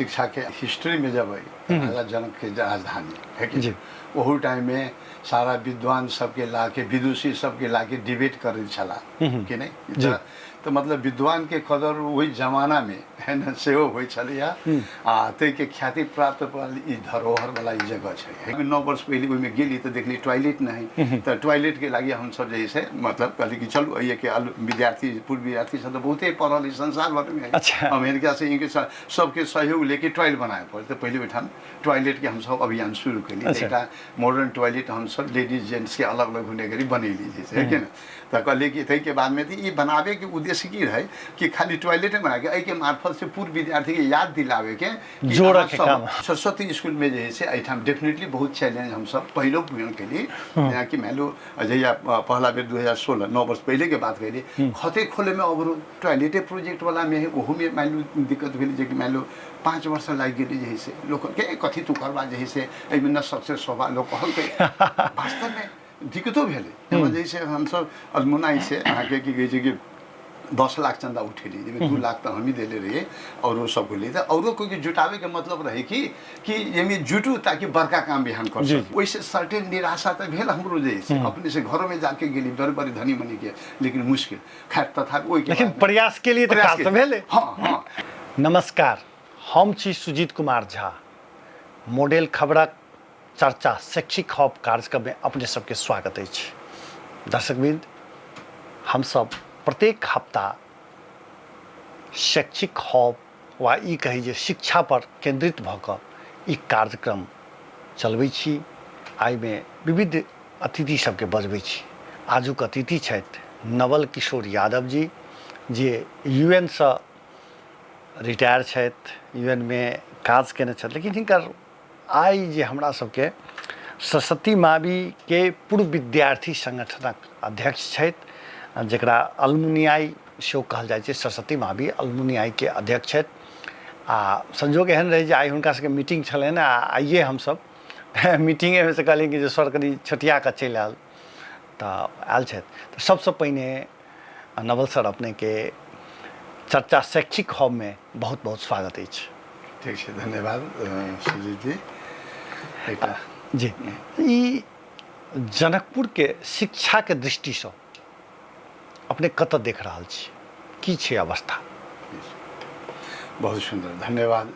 शिक्षा के हिस्ट्री में जब राजा जनक के राजधानी है कि जी। ओहू टाइम में सारा विद्वान सबके लाके विदुषी सबके लाके डिबेट करै छला कि नहीं जी। तऽ मतलब विद्वान के कदर ओहि जमाना में है ने सेहो होइ छलैया आ ताहिके ख्याति प्राप्त पर ई धरोहर वाला ई जगह छै। 9 वर्ष पहिले ओहिमे गेली तऽ देखली टॉयलेट नहि, तऽ टॉयलेट के लागि हमसब जे है से मतलब कहली कि चलू एहिके विद्यार्थी पूर्व विद्यार्थी सब तऽ बहुते पढ़ल संसार भरिमे। अच्छा। अमेरिका से इनके सबके सहयोग लेके टॉयलेट बनाए पड़ल, तऽ पहिले ओहिठाम टॉयलेट के हमसब अभियान शुरू केली। एकटा मॉडर्न टॉयलेट हमसब लेडीज जेंट्स के अलग अलग होने करी बनेली जे है कि ना। तऽ कहलियै कि ताहिके बादमे तऽ ई बनाबैके उद्देश्य की रहै कि खाली टॉयलेटे बनाके एहिके मार्फत से पूर्व विद्यार्थीके याद दिलाबैके कि जोड़ऽके अहाँ सब काम। सरस्वती स्कूलमे जे है से एहिठाम डेफिनेटली बहुत चैलेंज हमसब पहिलो पूर्ण केली। जेनाकि मानि लू जहिया पहला बेर 2016 9 वर्ष पहिलेके बात कहली, खते खोलैमे अवरोध, टॉयलेटे प्रोजेक्टवलामे है ओहूमे मानि लू दिक्कत भेलै, जेकि मानि लू 5 वर्ष लागि गेलै जे है से लोक के कथी तू करबा जे है से एहिमे न सक्सेस होबा लोक कहलकै। वास्तवमे दिक्कतो भेलै। जैसे हमसब अलमुनाई से अहाँके की कहै छै कि 10 लाख चंदा उठेली, जाहिमे 2 लाख तऽ हमही देले रहियै औरो सबके लिए, तऽ औरो कोइ के जुटाबैके मतलब रहै कि एहिमे जुटू ताकि बड़का काम बिहान कर सकी। ओहिसँ सर्टेन निराशा तऽ भेल हमरो जे से अपने से घरोमे जाके गेली बड़े बड़े धनी मनी के, लेकिन मुश्किल। खैर तथापि ओहिके लेकिन प्रयास के लिए तऽ काज तऽ भेलै। हँ हँ। नमस्कार, हम छी सुजीत कुमार झा, मॉडल खबरक चर्चा शैक्षिक हब कार्यक्रममे अपने सबके स्वागत अछि। दर्शकवृंद, हमसब प्रत्येक हफ्ता शैक्षिक हब वा ई कही जे शिक्षा पर केंद्रित भऽ कऽ ई कार्यक्रम चलबै छी। एहिमे विविध अतिथि सबके बजबै छी। आजुक अतिथि छथि नवल किशोर यादव जी, जे यूएन सँ रिटायर छथि, यूएन मे काज केने छथि, लेकिन हिनकर आइ जे हमरा सबके सरस्वती मावीके पूर्व विद्यार्थी संगठनक अध्यक्ष छथि, जकरा अलमुनियाई सेहो कहल जाइ छै, सरस्वती मावी अलमुनियाईके अध्यक्ष छथि। आ संजोग एहन रहै जे आइ हुनका सबके मीटिंग छलनि आ आइए हमसब मीटिंगेमे से कहलियनि कि जे सर कनि छोटिया कऽ चलि आयल तऽ आयल छथि। तऽ सबसँ पहिने नवल सर, अपनेके चर्चा शैक्षिक हबमे बहुत बहुत स्वागत अछि। ठीक छै, धन्यवाद सुजीत जी। एकटा जी, ई जनकपुरके शिक्षाके दृष्टिसँ अपने कतऽ देख रहल छी, की छै अवस्था? बहुत सुन्दर, धन्यवाद।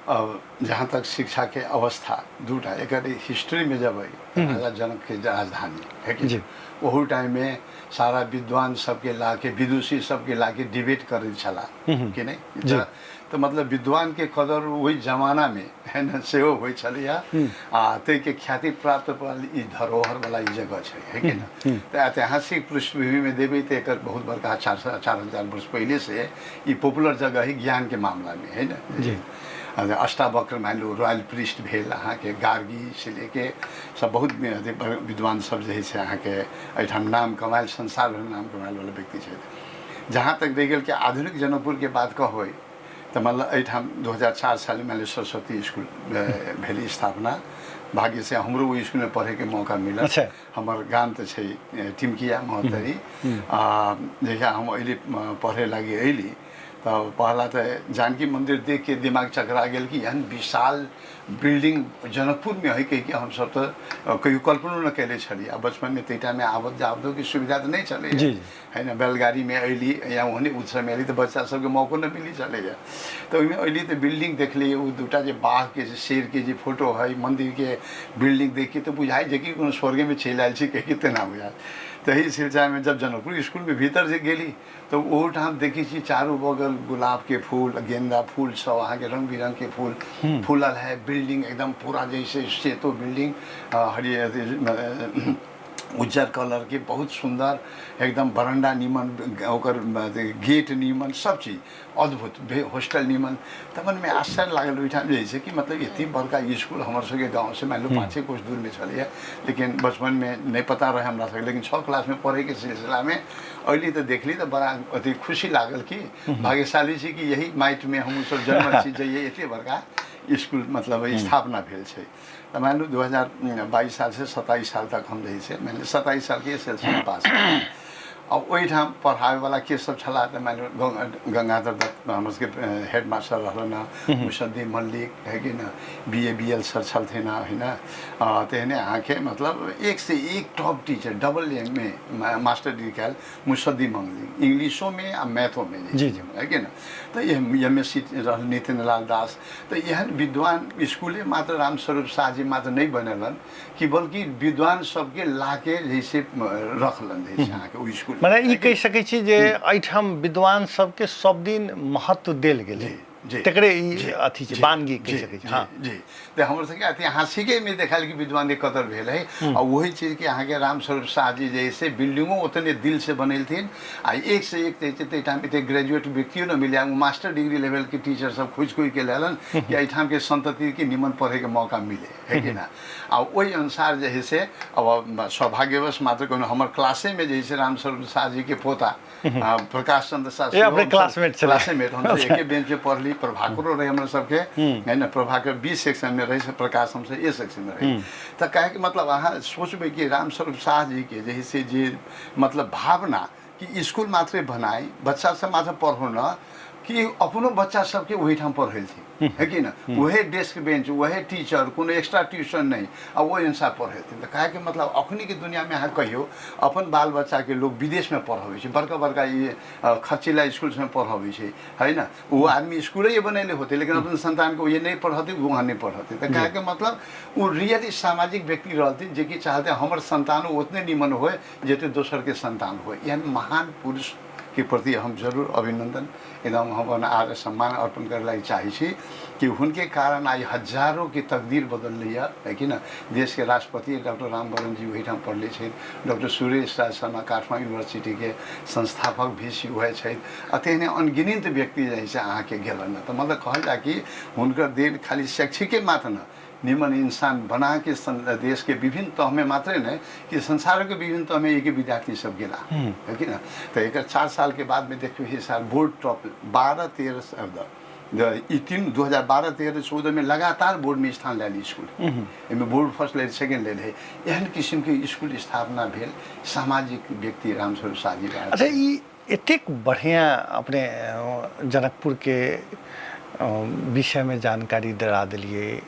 अब जहाँ तक शिक्षा के अवस्था दूटा एकर हिस्ट्री में जब राजा जनक के राजधानी है कि जी। ओहू टाइम में सारा विद्वान सबके लाके विदुषी सबके लाके डिबेट करै छला कि नहीं। जी। तऽ मतलब विद्वान के कदर ओहि जमाना में है ने सेहो होइ छलैया आ ताहिके ख्याति प्राप्त पर ई धरोहर वाला ई जगह छै है कि ना। तऽ ऐतिहासिक पृष्ठभूमि में देबै तऽ एकर बहुत बड़का 4000 वर्ष पहिले से ई पॉपुलर जगह है ज्ञान के मामला में है ना। जी। अष्टावक्र मान लू रॉयल प्रिस्ट भेल अहाँके, गार्गी से लेके सब बहुत विद्वान सब जे है से अहाँके एहिठाम नाम कमायल, संसार भरिमे नाम कमायल वाला व्यक्ति छथि। जहाँ तक रहि गेल कि आधुनिक जनकपुरके बात कहबै तऽ मतलब एहिठाम 2004 सालमे मानि लिअ सरस्वती स्कूल भेल स्थापना। भाग्यसँ हमरो ओहि स्कूलमे पढ़ैके मौका मिलल। अच्छा। हमर गाम तऽ छै टिमकिया महोत्तरी। आ जहिया हम अयली पढ़े लागि अयली तऽ पहला तऽ जानकी मंदिर देख के दिमाग चकरा गेल कि एहन विशाल बिल्डिंग जनकपुरमे है कहि के हमसब तऽ कहियो कल्पनो नहि कयले छलियै। आ बचपनमे ताहि टाइममे आवत जावतोके सुविधा तऽ नहि छलैए जी जी। है ना। बैलगाड़ीमे अयली या ओहने उत्सवमे अयली तऽ बच्चा सबके मौको नहि मिली छलैए। तऽ ओहिमे अयली तऽ बिल्डिंग देखलियै, ओ दूटा जे बाघके जे शेरके जे फोटो है मन्दिरके बिल्डिंग देखिके तऽ बुझाइ जे कि कोनो स्वर्गेमे चलि आयल छी कहिके तेना बुझायल। तही सिलसिलामे जब जनकपुर स्कूलमे भीतर जे गेली तऽ ओहोठाम देखै छी चारू बगल गुलाबके फूल, गेंदा फूल सब अहाँके रंग बिरंगके फूल फूलल है। बिल्डिंग एकदम पूरा जैसे सेतो बिल्डिंग हरियर उज्जर कलर के बहुत सुन्दर एकदम बरंडा नीमन, ओकर गेट नीमन, सब चीज अद्भुत, हॉस्टल नीमन। तऽ मनमे आश्चर्य लागल ओहिठाम जे छै कि मतलब एते बड़का स्कूल हमर सबके गाँवसँ मानि लू 5 कोस दूरमे छलैए, लेकिन बचपनमे नहि पता रहै हमरा सबके। लेकिन 6 क्लासमे पढ़ैके सिलसिलामे अयली तऽ देखली तऽ बड़ा अथी खुशी लागल कि भाग्यशाली छी कि यही माटिमे हमहूँ सब जन्मल छी जे एते बड़का स्कूल मतलब स्थापना भेल छै। तऽ मानि लू 2022 सालसँ 27 साल तक हम जे छै मानि लिअ 27 सालके एस एल सी पास। आ ओहिठाम पढ़ाबैवला के सब छलाह तऽ मानि लिअ गंगाधर दत्त हमर सबके हेड मास्टर रहलन हँ, मुसद्दी मल्लिक है कि न, B A B L sir छलथिन हँ, है न। तेहने अहाँके मतलब एक से एक top teacher, double M A master degree कयल मुसद्दी मल्लिक, इंग्लिशोमे आ मैथोमे जी, जी। है कि न। तऽ एम एस सी रहल नितिन लाल दास। तऽ एहन विद्वान स्कूले मात्र रामस्वरूप शाहजी मात्र नहि बनेलनि कि बल्कि विद्वान सबके लाके जैसे रखलन जैसे अहाँके ओहि स्कूल। मने ई कहि सकै छी जे एहिठाम विद्वान सबके सब दिन महत्व देल गेलै, जी, तकरे ई जी, अथी छै, जी, बानगी कहि जी, सकै छी। जी, हाँ। जी। तऽ हमर सबके ऐतिहासिकेमे देखायल कि विद्वानके कदर भेल है। आ वही चीजके अहाँके रामस्वरूप शाह जी जे से बिल्डिंगो ओतने दिल से बनेलथिन आ एक से एक जे छै ताहिठाम एते ग्रेजुएट व्यक्तियो ने मिल जाय, ओ मास्टर डिग्री लेवलके टीचर सब खोजि खोजि के लेलन कि एहिठामके संततिके निमन पढ़ैके मौका मिले, है कि ना। आ ओहि अनुसार जे है से अब सौभाग्यवश मात्र कोनो हमर क्लासेमे जे है से रामस्वरूप शाह जीके पोता प्रकाश चंद्र शाह ए, अपने क्लासमेट छलै। क्लासमेट, हमसब एके बेंच पे पढ़ली। प्रभाकरो रहे हमरा सबके, है ना। प्रभाकर बी सेक्शन में रहे, से प्रकाश हमसब ए सेक्शन में रहे। तऽ कहैके मतलब अहाँ सोचबै कि रामस्वरूप शाह जी के जे है से जे मतलब भावना कि स्कूल मात्रे बनाइ, बच्चा सब मात्र पढ़ो न, कि अपनो बच्चा सबके ओहिठाम पढ़ेलथिन, है कि ना। वहे डेस्क बेंच, वहे टीचर, कोनो एक्स्ट्रा ट्यूशन नहि, आ ओहि अनुसार पढ़ेलथिन। तऽ कहैके मतलब अखनीके दुनियामे अहाँ कहियौ अपन बाल बच्चाके लोग विदेशमे पढ़बै छै, बड़का बड़का ई खर्चीला स्कूल सबमे पढ़बै छै, है ना। ओ आदमी स्कूले बनेले होतै लेकिन अपन संतानके ओ नहि पढ़तै, वहाँ नहि पढ़तै। तऽ कहैके मतलब ओ रियली सामाजिक व्यक्ति रहथिन जेकि चाहते हमर संतानो उतने निमन होए जते दोसरके संतान होए। एहन महान पुरुष के प्रति हम जरूर अभिनंदन एकदम हम अपन आदर सम्मान अर्पण करे लागि चाहै छी कि हुनके कारण आइ हजारों के तकदीर बदललै है कि न। देश के राष्ट्रपति डॉक्टर रामवरण जी ओहिठाम पढ़ले छथि, डॉक्टर सुरेश राज शर्मा काठमाडौँ यूनिवर्सिटीके संस्थापक भी सी वएह छथि, आ तेहने अनगिनत व्यक्ति जे से अहाँके गेलनि। तऽ मतलब कहल जाय कि हुनकर देन खाली शैक्षिके मात्र न, निमन इंसान बना के देश के विभिन्न तह में मात्रे नहीं कि संसार के विभिन्न तह में एक विद्यार्थी सब गेला, है कि ना। तो एक 4 साल के बाद में देखियो ये साल बोर्ड टॉप 12 13 ई तीन 2012 13 14 में लगातार बोर्ड में स्थान लेल स्कूल, एहिमे बोर्ड फर्स्ट लेल सेकेंड लेल है। एहन किस्म के स्कूल स्थापना भेल सामाजिक व्यक्ति रामस्वरूप शाह जी। अच्छा, ई एतेक बढ़िया अपने जनकपुर के विषय में जानकारी दिला दिलियै,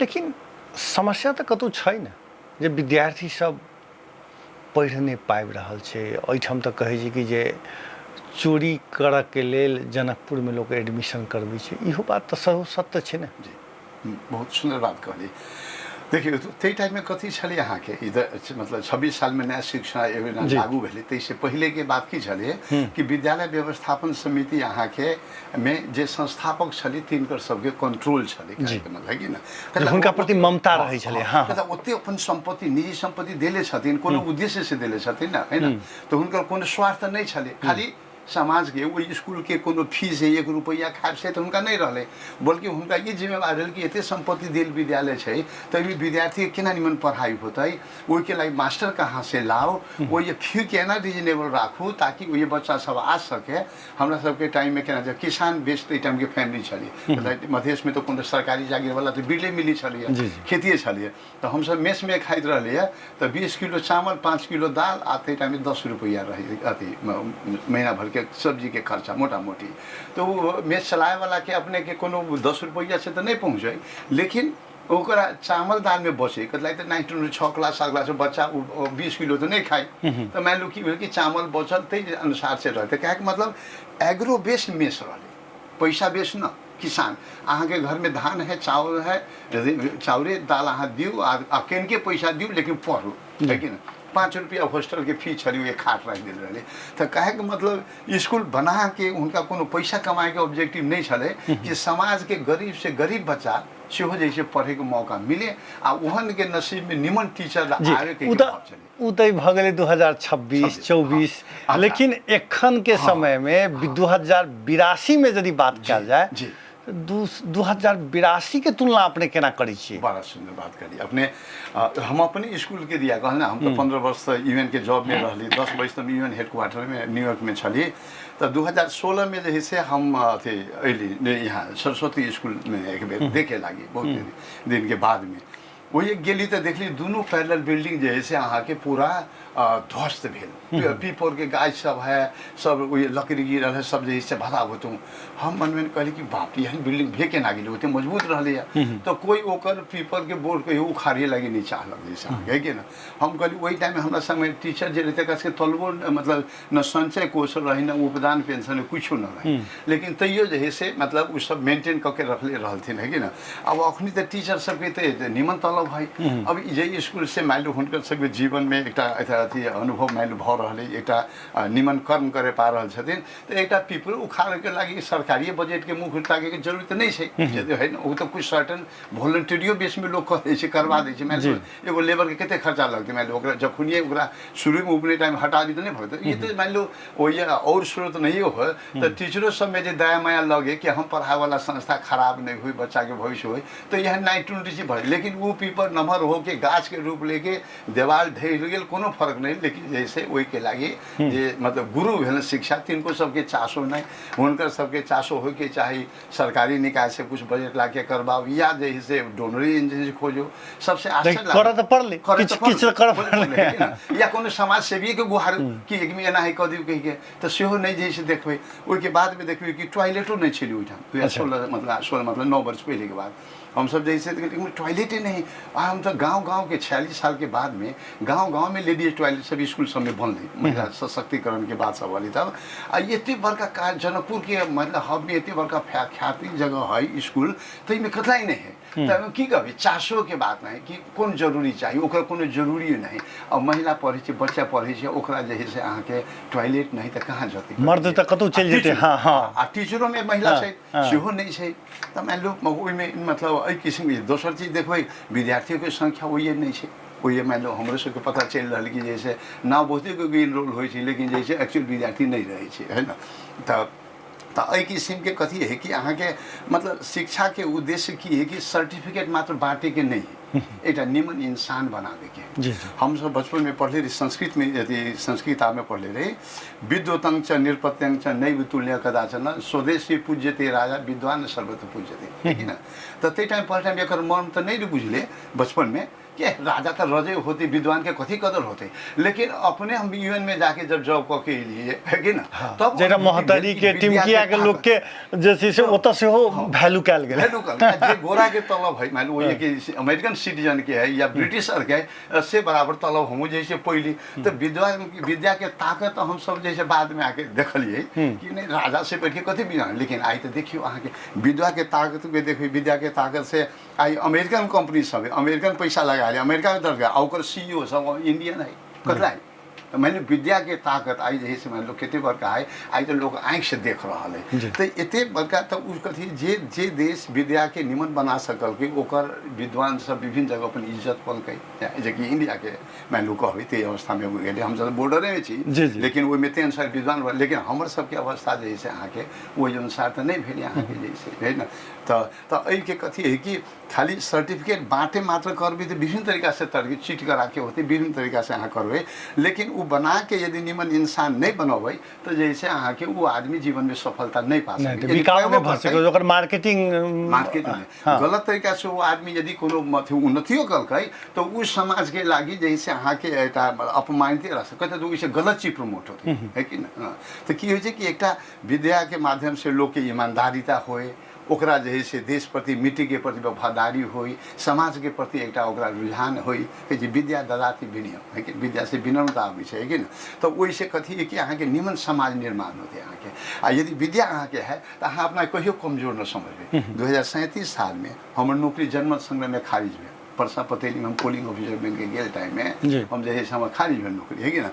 लेकिन समस्या तऽ कतहु छै ने जे विद्यार्थी सब पढ़ि नहि पाबि रहल छै। एहिठाम तऽ कहै छै कि जे चोरी करऽके लेल जनकपुरमे लोक एडमिशन करबै छै, इहो बात तऽ सेहो सत्य छै ने। जी, बहुत सुन्दर बात कहली। देखियौ ताहि टाइममे कथी छलै अहाँके इधर, मतलब 26 सालमे नया शिक्षा योजना लागू भेलै, ताहिसँ पहिलेके बात की छलै कि विद्यालय व्यवस्थापन समिति अहाँके मे जे संस्थापक छलै तिनकर सबके कंट्रोल छलै, मतलब है कि ना। हुनका प्रति ममता रहै छलै। हाँ, ओते अपन सम्पत्ति निजी सम्पत्ति देले छथिन, कोनो उद्देश्य से देले छथिन ना, है ना। तऽ हुनकर कोनो स्वार्थ नहि छलै, खाली समाजके ओहि स्कूलके कोनो फीस 1 रुपैआ खायब से तऽ हुनका नहि रहलै, बल्कि हुनका ई जिम्मेवार रहल कि एते सम्पत्ति देल विद्यालय छै तऽ एहिमे विद्यार्थीके केना निमन पढ़ाइ होतै, ओहिके लागि मास्टर कहाँ से लाउ, ओहि फी केना रिजनेबल राखू ताकि ओहि बच्चा सब आ सके। हमरा सबके टाइममे केना छै, किसान बेस ताहि टाइमके फैमिली छलै, मधेशमे तऽ कोनो सरकारी जागीरवला तऽ बिरले मिली छलैए, खेतिए छलैए। तऽ हमसब मेसमे खाइत रहलियै तऽ 20 किलो चावल 5 किलो दाल आ ताहि टाइममे 10 रुपैआ रहै अथी महीना भरिके सब्जीके खर्चा मोटा मोटी। तऽ ओ मेस चलाबैवलाके अपनेके कोनो 10 रुपैआ से तऽ नहि पहुँचै, लेकिन ओकरा चावल दालमे बचै, कथी लागि तऽ 9 6 क्लास 7 क्लासमे बच्चा ओ 20 किलो तऽ नहि खाइ, तऽ मानि लू की भेल कि चावल बचल ताहि अनुसार से रहतै। कहैके मतलब एग्रो बेस्ड मेस रहलै, पैसा बेस न। किसान अहाँके घरमे धान है चावल है, चाउरे दाल अहाँ दियौ आ केनके पैसा दियौ लेकिन पढ़ू, है कि ना। 5 रुपैआ हॉस्टलके फीस छलै, एक खाट राखि देल रहलै। तऽ कहैके मतलब स्कूल बनाके हुनका कोनो पैसा कमाएके ऑब्जेक्टिव नहि छलै कि समाजके गरीब से गरीब बच्चा सेहो जे छै पढ़ैके मौका मिले आ ओहनके नसीबमे निमन टीचर आबैके छलै। ओ तऽ भऽ गेलै 2026 24, लेकिन एखन के समय मे 2082 मे यदि बात कयल जाय, 2082 के तुलना अपने केना करै छियै? बड़ा सुन्दर बात करी अपने। हम अपने स्कूल के दिया कहल ना, हम तऽ 15 वर्ष से यूएन के जॉब में रहली, 10 वर्ष हम यूएन हेडक्वार्टर में न्यूयॉर्क में छली। तऽ 2016 में जे है से हम अथी अयली यहाँ सरस्वती स्कूल में एक बेर देखे लागी बहुत दिन के बाद में। ओहि गेली तऽ देखली दुनू पैरेलल बिल्डिंग जे है से अहाँके पूरा ध्वस्त भेल। पीपरके गाछ सब है, सब ओहि लकड़ी गिरल है, सब जे है से भला होतू। हम मनमे कहली कि बाप रे, एहन बिल्डिंग भे केना गेलै, ओते मजबूत रहलैए, तऽ कोइ ओकर पीपरके बोर्ड कहियो उखाड़िए लागी नहि चाहलक जैसे अहाँके, है कि ने। हम कहली ओहि टाइममे हमरा संगमे टीचर जे रहै तकरा सबके तलबो मतलब न संचय कोष रहै, न उपदान पेंशन, किछो न रहै, लेकिन तैयो जे है से मतलब ओ सब मेंटेन कऽ के रखले रहलथिन, है कि न। अब अखनी तऽ टीचर सबके तऽ निमन तलब है। अब जे स्कूल से मानि लू हुनकर सबके जीवनमे एकटा अथी अनुभव मानि लू भऽ रहल है, एकटा निमन कर्म करे पा रहल छथिन, तऽ एकटा पीपल उखाड़ैके लागि सरकारिए बजटके मुख ताकैके जरूरत नहि छै है ने। ओ तऽ कुछ सर्टन वॉलंटियरियो बेसमे लोक कऽ दै छै, करवा दै छै। मानि लू एगो लेबरके कते खर्चा लगतै, मानि लू ओकरा जखनिए ओकरा शुरूमे उपने टाइम हटा दी तऽ नहि भरतै। ई तऽ मानि लू ओहि आओर स्रोत नहियो होय तऽ टीचरो सबमे जे दया माया लगे कि हम पढ़ाबैवला संस्था खराब नहि होय, बच्चाके भविष्य होय, तऽ इएह 920 भरे। लेकिन ओ पीपर नमहर होके गाछके रूप लेके देवाल ढहि गेल, कोनो फर्क नहि। लेकिन जैसे ओहिके लागि जे मतलब गुरु भेल शिक्षा, तिनको सबके चासो नहि, हुनकर सबके चासो होइके चाही। सरकारी निकाय से कुछ बजट ला के करवाओ या जे है से डोनरी एजेंसी खोजो। सबसे आश्चर्य करऽ तऽ पड़लै, किछु किछु करऽ पड़लै, या कोनो समाज सेवी के गुहार कि एक में एना है कऽ दियौ कहि के, तऽ सेहो नहि जे से देखबै। ओहिके बादमे देखबै कि टॉयलेटो नहि छलै ओहिठाम 2016 मतलब 16 मतलब 9 वर्ष पहिलेके बाद हमसब जे से टॉयलेटे नहीं। आ हम तऽ गाँव गाँवके 46 सालके बादमे गाँव गाँवमे लेडीज टॉयलेट सब स्कूल सबमे बनलै महिला सशक्तिकरणके बात सब होलै तब। आ एते बड़का काज जनकपुरके मतलब हबमे एते बड़का ख्याति जगह है स्कूल, ताहिमे कतला नहि है। तऽ की कहबै, चासोके बात नहि कि कोन जरूरी चाही, ओकर कोनो जरूरी नहि। आ महिला पढ़ै छै, बच्चा पढ़ै छै, ओकरा जे है से अहाँके टॉयलेट नहि तऽ कहाँ जेतै? मर्द तऽ कतहु चलि जेतै। हँ हँ, आ टीचरोमे महिला छै, सेहो नहि छै। तऽ मानि लू ओहिमे मतलब एहि किसिमके दोसर चीज देखबै, विद्यार्थीके संख्या ओहिए नहि छै। ओहिए मानि लू हमरो सबके पता चलि रहल कि जैसे नाम बहुते कोइ इनरोल होइ छै, लेकिन जे छै एक्चुअल विद्यार्थी नहि रहै छै, है ने। तऽ एहि किसिमके कथी है कि अहाँके मतलब शिक्षाके उद्देश्य की है कि सर्टिफिकेट मात्र बाँटेके नहि है, एकटा निमन इंसान बनाबेके है। हमसब बचपनमे पढ़ले रही संस्कृतमे, अथी संस्कृत किताबमे पढ़ले रही, विद्वतं च निरपत्यं च नैव तुल्य कदाचन स्वदेशी पूज्यते राजा विद्वान सर्वत्र पूज्यते, है कि ना। तऽ ताहि टाइम पढ़े टाइम एकर मर्म तऽ नहि बुझले बचपनमे कि राजा तऽ रजे होते, विद्वान के कथी कदर होते। लेकिन अपने हम यूएन में जाके जब जॉब कऽ के एलिए, है कि ना, तब जेना महोत्तरी के टिमकिया के लोक के जे छै से ओतऽ सेहो वैल्यू कयल गेलै, वैल्यू कयल। जे गोरा के तलब है, मान लो कि अमेरिकन सिटीजन के है या ब्रिटिशर के है, से बराबर तलब हमहूँ जैसे पहली। तऽ विद्वान विद्या के ताकत हम सब जैसे बाद में आके देखलिए कि नहीं राजा से बैठ के कथी विद्वान। लेकिन आइ तऽ देखियौ अहाँके विद्या के ताकत के देखियौ, विद्या के ताकत से आइ अमेरिकन कंपनी सब है, अमेरिकन पैसा लगा रहे, अमेरिका में दर्ज, आ ओकर सीईओ सब इंडियन है, कतला है। तऽ मानि लियौ विद्या के ताकत आइ जे है से मानि लो कते बड़का है, आइ तऽ लोक आँखि से देख रहल है। तऽ एते बड़का तऽ ओ कथी जे जे देश विद्या के निमन बना सकलकै ओकर विद्वान सब विभिन्न जगह अपन इज्जत पलकै, जेकि इंडिया के मानि लू कहबै ताहि अवस्थामे गेलै। हमसब बॉर्डरेमे छी, लेकिन ओहिमे ताहि अनुसार विद्वान, लेकिन हमर सबके अवस्था जे है से अहाँके ओहि अनुसार तऽ नहि भेलै अहाँके जे है से, है ने। तऽ एहिके कथी है कि खाली सर्टिफिकेट बाँटे मात्र करबै तऽ विभिन्न तरीकासँ तर चिट कराके होतै, विभिन्न तरीकासँ अहाँ करबै, लेकिन ओ बनाके यदि निमन इंसान नहि बनबै तऽ जे से अहाँके ओ आदमी जीवनमे सफलता नहि पा सकै, विकास नहि भऽ सकै, ओकर मार्केटिंग मार्केटिंग गलत तरीकासँ ओ आदमी यदि कोनो अथी उन्नतियो केलकै तऽ ओ समाजके लागि जे से अहाँके एकटा अपमानिते रह सकै, तऽ ओहिसँ गलत चीज प्रमोट होतै, है कि नहि। तऽ की होइ छै कि एकटा विद्याके माध्यमसँ लोकके ईमानदारिता होइ, ओकरा जे है से देश प्रति मिट्टीके प्रति वफादारी होइ, समाजके प्रति एकटा ओकरा रुझान होइ, कहै छै विद्या ददाति विनय, है कि विद्यासँ विनम्रता अबै छै, है कि नहि। तऽ ओहिसँ कथी है कि अहाँके निमन समाज निर्माण होतै अहाँके। आ यदि विद्या अहाँके है तऽ अहाँ अपना कहियो कमजोर नहि समझबै। 2037 सालमे हमर नौकरी जनमत संग्रहमे खारिज भेल, परसा पतेलीमे हम पोलिंग ऑफिसर बनिके गेल टाइममे हम जे है से हमर खारिज भेल नौकरी, है कि ना।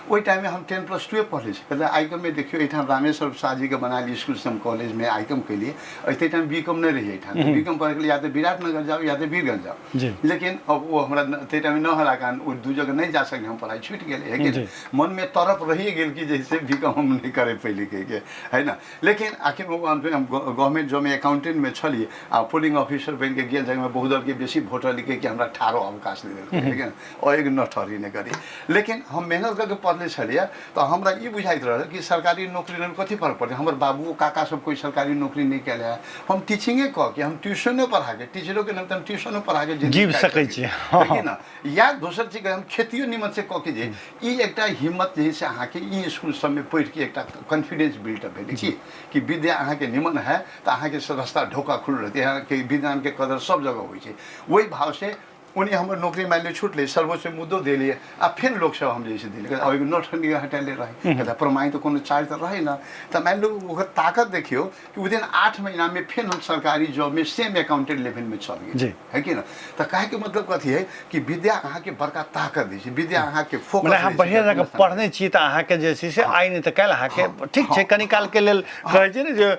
ओहि टाइममे हम 10+2 पढ़ले छी। कहले आइकममे देखियौ एहिठाम रामेश्वर शाहजीके बनायल स्कूलसँ हम कॉलेजमे आइकम केलियै। ताहि टाइम बी कॉम नहि रही एहिठाम, बी कॉम पढ़ैके लिए या तऽ विराटनगर जाउ या तऽ वीरगंज जाउ, लेकिन अब ओ हमरा ताहि टाइममे न होला कारण ओ दू जगह नहि जा सकली, हम पढ़ाइ छूटि गेलै, है कि नहीं। मनमे तड़प रहिए गेल कि जैसे बी कॉम हम नहि करै पयली कहिके, है ना। लेकिन आखिर ओ अन्तमे हम गवर्नमेंट जॉबमे अकाउंटेंटमे छलियै आ पोलिंग ऑफिसर बनिके गेल जगहमे बहुत दलके बेसी वोटर देलकै कि हमरा ठाढ़ो अवकाश नहि देलकै, लेकिन एक नठहरी नहि करी। लेकिन हम मेहनत करके पढ़ले छलियै तऽ हमरा ई बुझाइत रहल कि सरकारी नौकरी लेल कथी फर्क पड़तै। हमर बाबुओ काका सब कोइ सरकारी नौकरी नहि कयले है, हम टीचिंगे कऽ के, हम ट्यूशनो पढ़ाके, टीचरोके नाम तऽ हम ट्यूशनो पढ़ाके जिंदगी जीव काटि सकै सकै छी। छी ने। या दोसर चीज हम खेतियो निमन से कऽ के जे ई एकटा हिम्मत जे है से अहाँके ई इसकुल सबमे पढ़िके एकटा कॉन्फिडेंस बिल्डअप भेलै कि विद्या अहाँके निमन है तऽ अहाँके रास्ता ढोका खुलल रहतै। अहाँके विज्ञानके कदर सब जगह होइ छै। ओहि भावसँ ओनी हमर नौकरी मानि लिअ छुटलै, सर्वोच्च मुद्दो देलियै आ फेर लोकसभ हम जे छै देलियै ओहिमे नौठनी हटेले रहै तऽ प्रमाणित तऽ कोनो चार्ज तऽ रहै ने। तऽ मानि लिअ ओकर ताकत देखियौ कि विदिन 8 महीनामे फेर हम सरकारी जॉबमे सेम अकाउंटेंट लेवलमे चल गेल है कि ना। तऽ कहैके मतलब कथी है कि विद्या अहाँके बड़का ताकत दै छै, विद्या अहाँके फोकस। मने अहाँ बढ़िआँ जकाँ पढ़ने छी तऽ अहाँके जे छै से आइ नहि तऽ काल्हि अहाँके ठीक छै। कनी कालके लेल कहै छै ने जे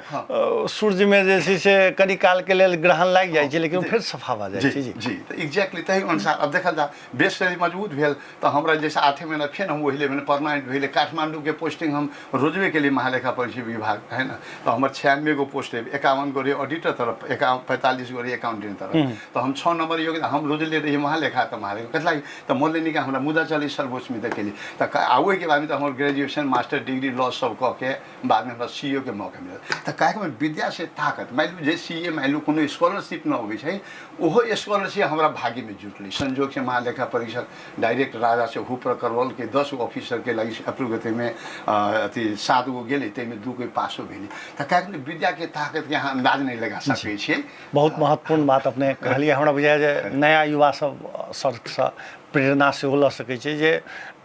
सूर्यमे जे छै से कनी कालके लेल ग्रहण लागि जाइ छै, लेकिन फेर सफा भऽ जाइ छै। जी जी, तऽ एक्जैक्टली ताहि अनुसार अब देखल जाए बेस यदि मजबूत भेल तऽ हमरा जैसे 8 महीना फेर हम ओहि लेवल परमानेंट भेलै। काठमांडूके पोस्टिंग हम रोजबे केलियै महालेखा परीक्षण विभाग है ना। तऽ हमर 96 गो पोस्ट रहे, 51 गो रहे ऑडिटर तरफ, 45 गो रहे अकाउंटेंट तरफ। तऽ हम 6 नंबर योग्य हम रोजले रहियै महालेखा। तऽ महालेखा कथी लागि तऽ मोन लेने कि हमरा मुद्दा चलै सर्वोच्चमे तऽ केलियै। तऽ आ ओहिके बादमे तऽ हमर ग्रेजुएशन मास्टर डिग्री लॉ सब कऽ के बादमे हमरा सी ओ के मौका मिलल। तऽ काहेके विद्या से ताकत मानि लियौ जे सी ए मानि लियौ कोनो स्कॉलरशिप नहि अबै छै, ओहो स्कॉलरशिप हमरा भाग्यमे जुटलै। संजोगसँ महालेखा परीक्षक डायरेक्ट राजा से हुपर करवलके 10 गो ऑफिसरके लागि अप्रूव ताहिमे अथी 7 गो गेलै, ताहिमे 2 गो पासो भेलै। तऽ काहेकि विद्याके ताकतके अहाँ अन्दाज नहि लगा सकै छियै। बहुत महत्वपूर्ण बात अपने कहलियै। हमरा बुझाइए जे नया युवा सब सरसँ प्रेरणा सेहो लऽ सकै छै जे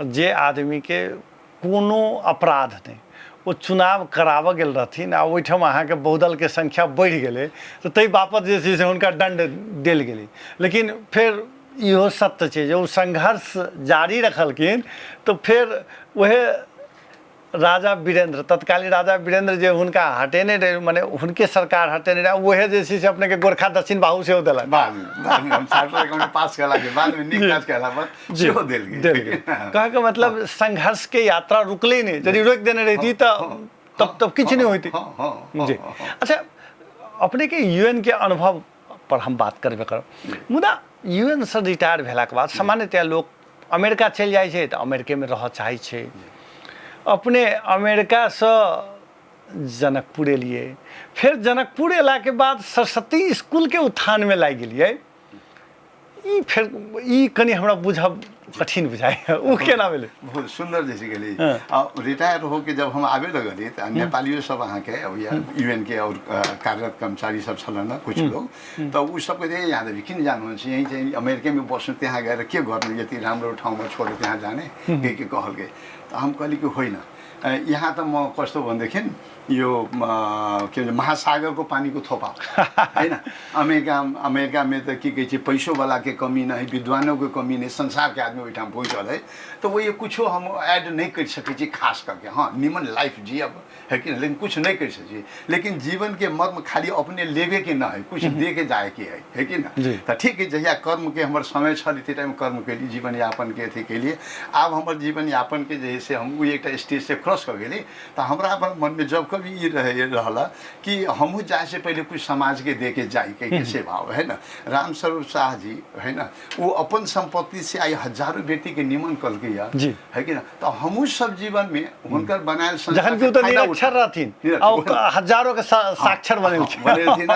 जे आदमीके कोनो अपराध नहि, ओ चुनाव कराबऽ गेल रहथिन आ ओहिठाम अहाँके बहुदलके संख्या बढ़ि गेलै तऽ ताहि बापत जे छै से हुनका दण्ड देल गेलै। लेकिन फेर इहो सत्य छै जे ओ संघर्ष जारी रखलखिन तऽ फेर वएह राजा वीरेंद्र, तत्कालीन राजा वीरेंद्र जे हुनका हटेने रहै, मने हुनके सरकार हटेने रहै, वएह जे छै से अपनेके गोरखा दक्षिण बाहु सेहो देलक। बादमे हम चार्टर अकाउंट पास केलाके बादमे नीक काज केला पर सेहो देल गेल। देल गेल। कहैके मतलब संघर्ष के यात्रा रुकले नहि, यदि रोकि देने रहिती तऽ तब तब किछु नहि होइतै। जी अच्छा, अपने के यूएन के अनुभव पर हम बात करबे करब, मुदा यूएन से रिटायर भेलाके बाद सामान्यतया लोक अमेरिका चलि जाइ छै तऽ अमेरिकेमे रहऽ चाहै छै। अपने अमेरिकासँ जनकपुर एलियै, फेर जनकपुर एलाके बाद सरस्वती इसकुलके उत्थानमे लागि गेलियै। ई फेर ई कनि हमरा बुझब कठिन बुझाइए, ओ केना भेलै? बहुत सुन्दर जैसे गेली। रिटायर होके जब हम आबे लगली तऽ नेपालियो सब अहाँके यूएन के और कार्यरत कर्मचारी सब छलन ने कुछ लोग, तऽ उ सबके जे यहाँ देवी किन जानुहुन्छ, यहीँ चाहिँ अमेरिकेमे बस्नु, त्यहाँ गएर के गर्नु, यति राम्रो ठाउँमा छोडेर त्यहाँ जाने के के कहलकै। तऽ हम कहली कि होइन, यहाँ त म कस्तो भनेदेखि यो के भन्छ महासागरको पानीको थोपा होइन। अमेरिकामे त के कहै छै पैसोवालाके कमी नहि, विद्वानोके कमी नहि, संसारके आदमी ओहिठाम पहुँचल है। तऽ ओहि कुछो हम ऐड नहि करि सकै छी खास करके। हाँ, निमन लाइफ जियब है कि नहीं, लेकिन कुछ नहीं कर सकी। लेकिन जीवन के मर्म खाली अपने लेवे के न है, कुछ दे के जाए के है, है कि ना। तो ठीक है, जहिया कर्म के हमर समय छल ते टाइम कर्म के लिए जीवन यापन के अथी के लिए, आब हमर जीवन यापन के जे से हम एक स्टेज से क्रॉस कर गेली। तो हमरा अपन मन में जब कभी ई रहे रहला कि हमहूँ जाए से पहले कुछ समाज के दे के जाए के से भाव है ना। राम स्वरूप शाह जी है ना, वो अपन संपत्ति से आई हजारों बेटी के निमन कलके है कि ना। तो हमहूँ सब जीवन में हुनकर बनायल जखन कि ओ तऽ निरक्षर रहथिन आ हजारों के साक्षर बनेलखिन, बनेलखिन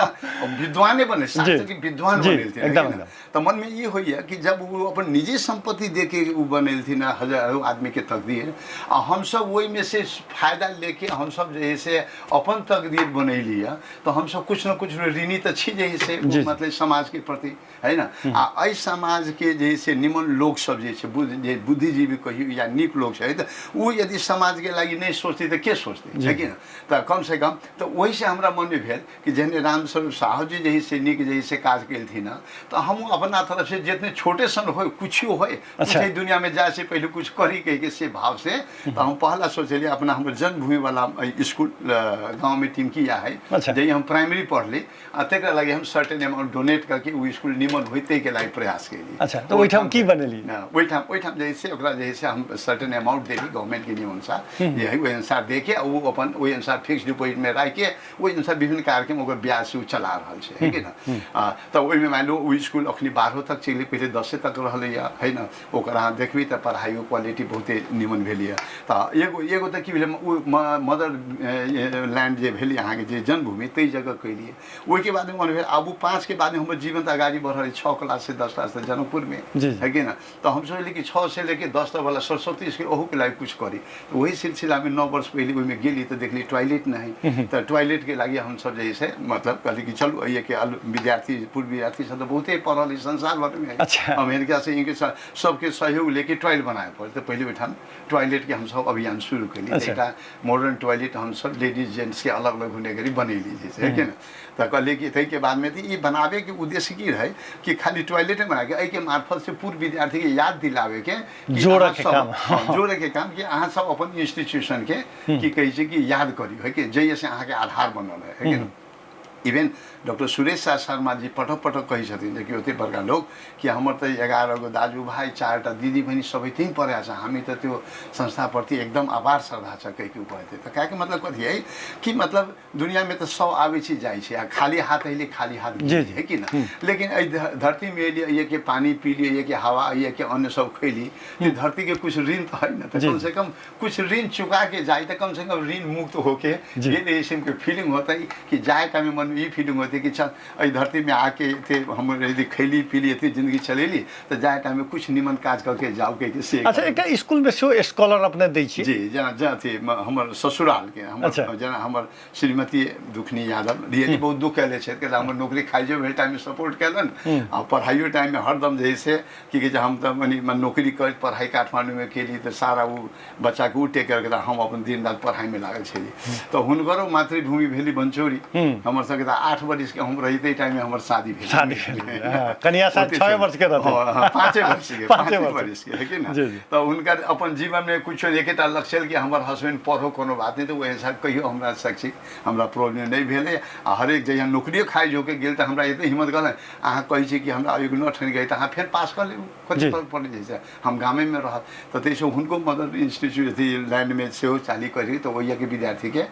विद्वाने बने, साक्षर के विद्वान बनेलखिन एकदम। तऽ मन में ई होइए कि जब वो अपन निजी संपत्ति दे के वो बनेलथिन हजारों आदमी के तकदीर, आ हमसब ओहिमे से फायदा लेके हमसब जे है से अपन तकदीर बनैली है, तऽ हमसब कुछ न कुछ ऋणी तऽ छी जे है से मतलब समाज के प्रति है ना। आ एहि समाजके जे से निमन लोक सब जे छै, जे बुद्धिजीवी कहियौ या नीक लोक छै, तऽ ओ यदि समाजके लागि नहि सोचतै तऽ के सोचतै, है कि ना। तऽ कमसँ कम तऽ ओहिसँ हमरा मनमे भेल कि जेहने रामस्वरूप साहू जी जे से नीक जे से काज केलथिन हँ, तऽ हमहूँ अपना तरफसँ जितने छोटे सन होय कुछो होय, अच्छा। कुछ दुनियामे जाए से पहिले कुछ करी कहिके से भावसँ तऽ हम पहला सोचलियै अपना हमर जन्मभूमिवला इसकुल गाँवमे टिमकिया है, अच्छा। जहिया हम प्राइमरी पढ़ली, आ तकरा लागि हम सर्टेन अमाउंट डोनेट करके ओ स्कूल निमन होय ताहिके लागि प्रयास केली। अच्छा, तऽ ओहिठाम की बनेली? ओहिठाम जे से ओकरा जे से हम सर्टेन अमाउंट देली गवर्नमेंट के नियम अनुसार जे है ओहि अनुसार देके आ ओ अपन ओहि अनुसार फिक्स डिपोजिटमे राखिके ओहि अनुसार विभिन्न कार्यक्रम ओकर ब्याज से ओ चला रहल छै, है कि ना। तऽ ओहिमे मानि लो ओ स्कूल अखनी अखनी 12 तक चलि, पहिले 10 तक रहलैए है ने। ओकर अहाँ देखबै तऽ पढ़ाइयो क्वालिटी बहुते निमन भेल यऽ। तऽ एगो एगो तऽ की भेलै, ओ मदर लैंड जे भेलै अहाँके जे जन्मभूमि ताहि जगह केलियै। ओहिके बादमे मन भेल आब ओ 5के बादमे हमर जीवन तऽ अगाडि बढ़ल, 6 क्लास से 10 क्लास तक जनकपुरमे है कि ना। तऽ हम सोचली कि 6 से लेके 10 तक वाला सरस्वती स्कूल ओहूके लागि कुछ करी। तऽ वही सिलसिलामे 9 वर्ष पहिले ओहिमे गेली तऽ देखली टॉयलेट नहि। तऽ टॉयलेटके लागि हमसब जे है से मतलब कहली कि चलू एहिके विद्यार्थी पूर्व विद्यार्थी सब तऽ बहुते पढ़ल है संसार भरिमे। अच्छा। अमेरिका से इनके सबके सहयोग लेके टॉयलेट बनाए पड़ल। तऽ पहिले ओहिठाम टॉयलेटके हमसब अभियान शुरू केली। एकटा मॉडर्न टॉयलेट हमसब लेडीज जेंट्सके अलग अलग होने गरी बनेली जे है कि ना। तऽ कहलियै कि ताहिके बादमे तऽ ई बनाबैके उद्देश्य की रहै कि खाली टॉयलेटे बनाके एहिके मार्फत से पूर्व विद्यार्थीके याद दिलाबैके जोड़ऽके काम। हँ, जोड़ऽके काम कि अहाँ सब अपन इंस्टीट्यूशनके की कहै छै कि याद करियौ है कि जाहिसँ अहाँके आधार बनल है कि ना। इवेन डॉक्टर सुरेश शाह शर्मा जी पटक पटक कहै छथिन जे कि ओते बड़का लोक कि हमर तऽ 11 गो दाजु भाइ 4टा दिदी बहिनी सबै त्यहीँ पढ़ेको छ, हामी तऽ त्यो संस्थाप्रति एकदम अपार श्रद्धा छ कहि के उ कहै थिए। तऽ कहैके मतलब कथी है कि मतलब दुनियामे तऽ सब आबै छै जाइ छै आ खाली हाथ अयलै खाली हाथ जी। है कि ना। लेकिन एहि धरतीमे एलियै, एहिके पानी पीलियै, एहिके हवा, एहिके अन्न सब खैली, तऽ धरतीके कुछ ऋण तऽ है ना। तऽ कम से कम कुछ ऋण चुका के जाए तऽ कम से कम ऋण मुक्त होके गेल ऐसे फीलिंग होता है कि जाए का मन में ई फीलिंग होती कि चल एहि धरती में आके एते हम यदि खैली पीली एते जिंदगी चलेली तऽ जाए टाइम में कुछ निमन काज करके जाओ के से। अच्छा, एकटा स्कूल में सेहो स्कॉलर अपने दै छी? जी, जेना जेना अथी हमर ससुराल के हमर। अच्छा। जेना हमर श्रीमती दुखनी यादव रियली बहुत दुख कयले छथि कि हमर नौकरी खाइजो भेल टाइममे सपोर्ट कयलनि आ पढ़ाइयो टाइममे हरदम जे है से की कहै छै हम तऽ मने नौकरी करैत पढ़ाइ काठमाण्डूमे केली तऽ सारा ओ बच्चाके ओ टेक केयर केलक, हम अपन दिन राति पढ़ाइमे लागल छली। तऽ हुनकरो मातृभूमि भेली बनचौरी। हमर सबके तऽ 8 बरिसके हम रही ताहि टाइममे हमर शादी भेल। शादी भेल, हँ, कनिया शायद 6 वर्ष के रहथिन। हँ, 5 वर्ष के, 5 5 वर्ष। वर्ष के है कि ना। जी, जी। तऽ हुनकर अपन जीवनमे कुछो एकेटा लक्ष्य छल कि हमर हस्बैंड पढ़ो कोनो बात नहि, तऽ ओहि हिसाब कहियो हमरा शैक्षिक हमरा प्रॉब्लम नहि भेलै। आ हरेक जहिया नौकरियो खारिज होके गेल तऽ हमरा एते हिम्मत कहलनि अहाँ कहै छी कि हमरा अयोग्य न ठनि गेल तऽ अहाँ फेर पास कऽ लेब, कथी फर्क पड़ै छै से हम गामेमे रहब। तऽ ताहिसँ हुनको मदर इंस्टीट्यूट अथी लाइनमे सेहो चाली करी तऽ ओहियाके विद्यार्थीके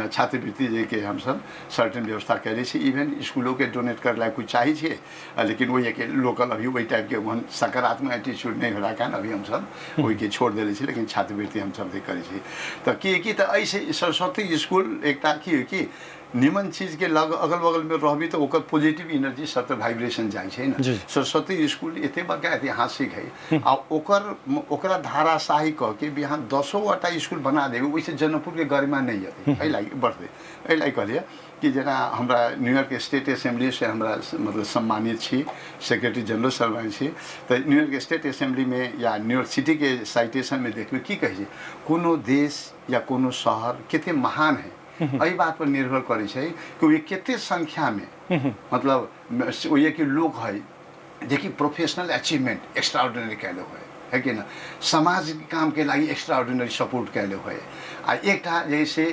छात्रवृत्ति जेके हमसब सर्टेन व्यवस्था कयले छी। इवेन स्कूलोके डोनेट करै ला कुछ चाहै छियै, लेकिन ओहिके लोकल अभी ओहि टाइपके ओहन सकारात्मक एटीट्यूड नहि होला कारण अभी हमसब ओहिके छोड़ देले छी, लेकिन छात्रवृत्ति हमसब नहि करै छी। तऽ की कि तऽ एहिसँ सरस्वती स्कूल एकटा की होइ कि निमन चीजके लग अगल बगलमे रहबी तऽ ओकर पॉजिटिव एनर्जी सब तऽ वाइब्रेशन जाइ छै ने। सरस्वती स्कूल एते बड़का ऐतिहासिक है आ ओकर ओकरा धाराशाही कह के बिहान 10टा स्कूल बना देबै ओहिसँ जनकपुरके गरिमा नहि जेतै। एहि लागि बढ़तै। एहि लागि कहलियै कि जेना हमरा न्यूयॉर्क स्टेट असेंबली से हमरा मतलब सम्मानित छी, सेक्रेटरी जनरल सम्मानित छी, तऽ न्यूयॉर्क स्टेट असेंबलीमे या न्यूयॉर्क सिटीके साइटेशनमे देखबै की कहै छै, कोनो देश या कोनो शहर कते महान है एहि बात पर निर्भर करै छै कि ओहि कते संख्यामे मतलब ओहिके लोक है जेकि प्रोफेशनल अचीवमेंट एक्स्ट्राऑर्डिनरी कैले होय है कि ना, समाज काम के लागि एक्स्ट्राऑर्डिनरी सपोर्ट कैले होय आ एकटा जैसे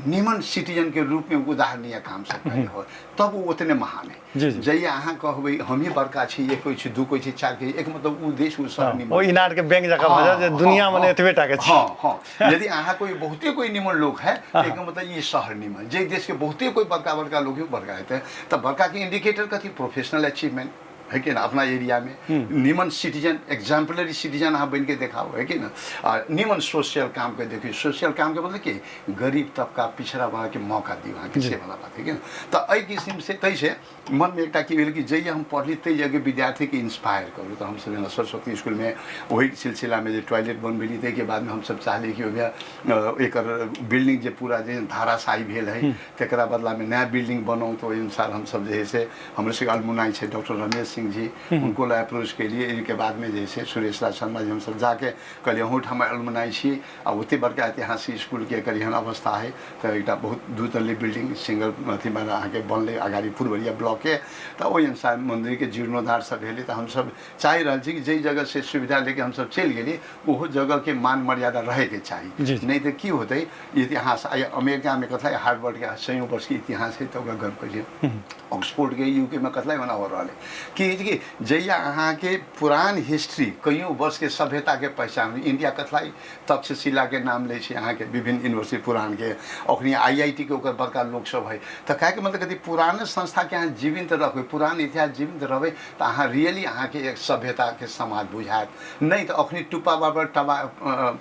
निमन सिटीजन के रूप में उदाहरणीय काम सब कैले होय तब वो उतने महान है। जी, जी। जहिया अहाँ कहबै हमही बड़का छी, एक कोइ छी, दू कोइ छी, चार कोइ, एक मतलब उ देश उ शहर निमन ओ इनार के बैंक जकाँ भऽ जायत जे दुनिया मने एतबे टा के छी। हँ हँ, यदि अहाँ कोई बहुते कोई निमन लोक है तऽ एकर मतलब ई शहर निमन, जे देश के बहुते कोई बड़का बड़का लोक है बड़का हेतै। तऽ बड़का के इंडिकेटर कथी, प्रोफेशनल अचीवमेंट है कि ना, अपना एरिया में निमन सिटीजन, एग्जाम्पलरी सिटीजन अहाँ बन के देखाओ है कि ना, आ निमन सोशल काम के देखियौ। सोशल काम के मतलब कि गरीब तबका पिछड़ा वर्ग के मौका दियौ अहाँके, से वाला बात है कि ना। तऽ एहि किसिम से ताहिसँ मनमे एकटा की भेल कि जहिया हम पढ़ली ताहि जगह विद्यार्थीके इंस्पायर करू। तऽ हमसब जेना सरस्वती स्कूलमे ओहि सिलसिलामे जे टॉयलेट बनबेली ताहिके बादमे हमसब चाहली कि ओहिमे एकर बिल्डिंग जे पूरा जे धाराशाही भेल है तकरा बदलामे नया बिल्डिंग बनाउ। तऽ ओहि अनुसार हमसब जे है से हमर सबके अलमुनाई छै डॉक्टर रमेश सिंह जी, हुनको लए अप्रोच केलियै। एहिके बादमे जे है से सुरेश राज शर्मा जी हमसब जाके कहलियै अहूँ ठाम अलमुनाई छी आ ओते बड़का ऐतिहासिक स्कूलके एकर एहन अवस्था है तऽ एकटा बहुत दू तल्ली बिल्डिंग सिंगल अथीमे अहाँके बनलै अगाडि फुलबरिया ब्लॉकके, तऽ ओहि अनुसार मन्दिरके जीर्णोद्धार सब भेलै। तऽ हमसब चाहि रहल छी कि जाहि जगह से सुविधा लेके हमसब चलि गेली ओहो जगहके मान मर्यादा रहैके चाही, जी। नहि तऽ की होतै इतिहास। आइ अमेरिकामे कथला हार्वर्डके सैयों वर्षके इतिहास है तऽ ओकरा गर्व करै छै, ऑक्सफोर्डके यूके में कथला मना हो रहल है कि की होइ छै कि जहिया अहाँके पुरान हिस्ट्री कइयो वर्षके सभ्यताके पहचान, इंडिया कथला तक्षशिलाके नाम लै छै अहाँके विभिन्न यूनिवर्सिटी पुरानके, अखनी IIT के ओकर बड़का लोक सब है, तऽ कहैके मतलब कथी पुरान संस्थाके अहाँ जीवित रखबै, पुरान इतिहास जीवित रहबै तऽ अहाँ रियली अहाँके एक सभ्यताके समाज बुझायत। नहि तऽ अखनी टुप्पा बाबर टबा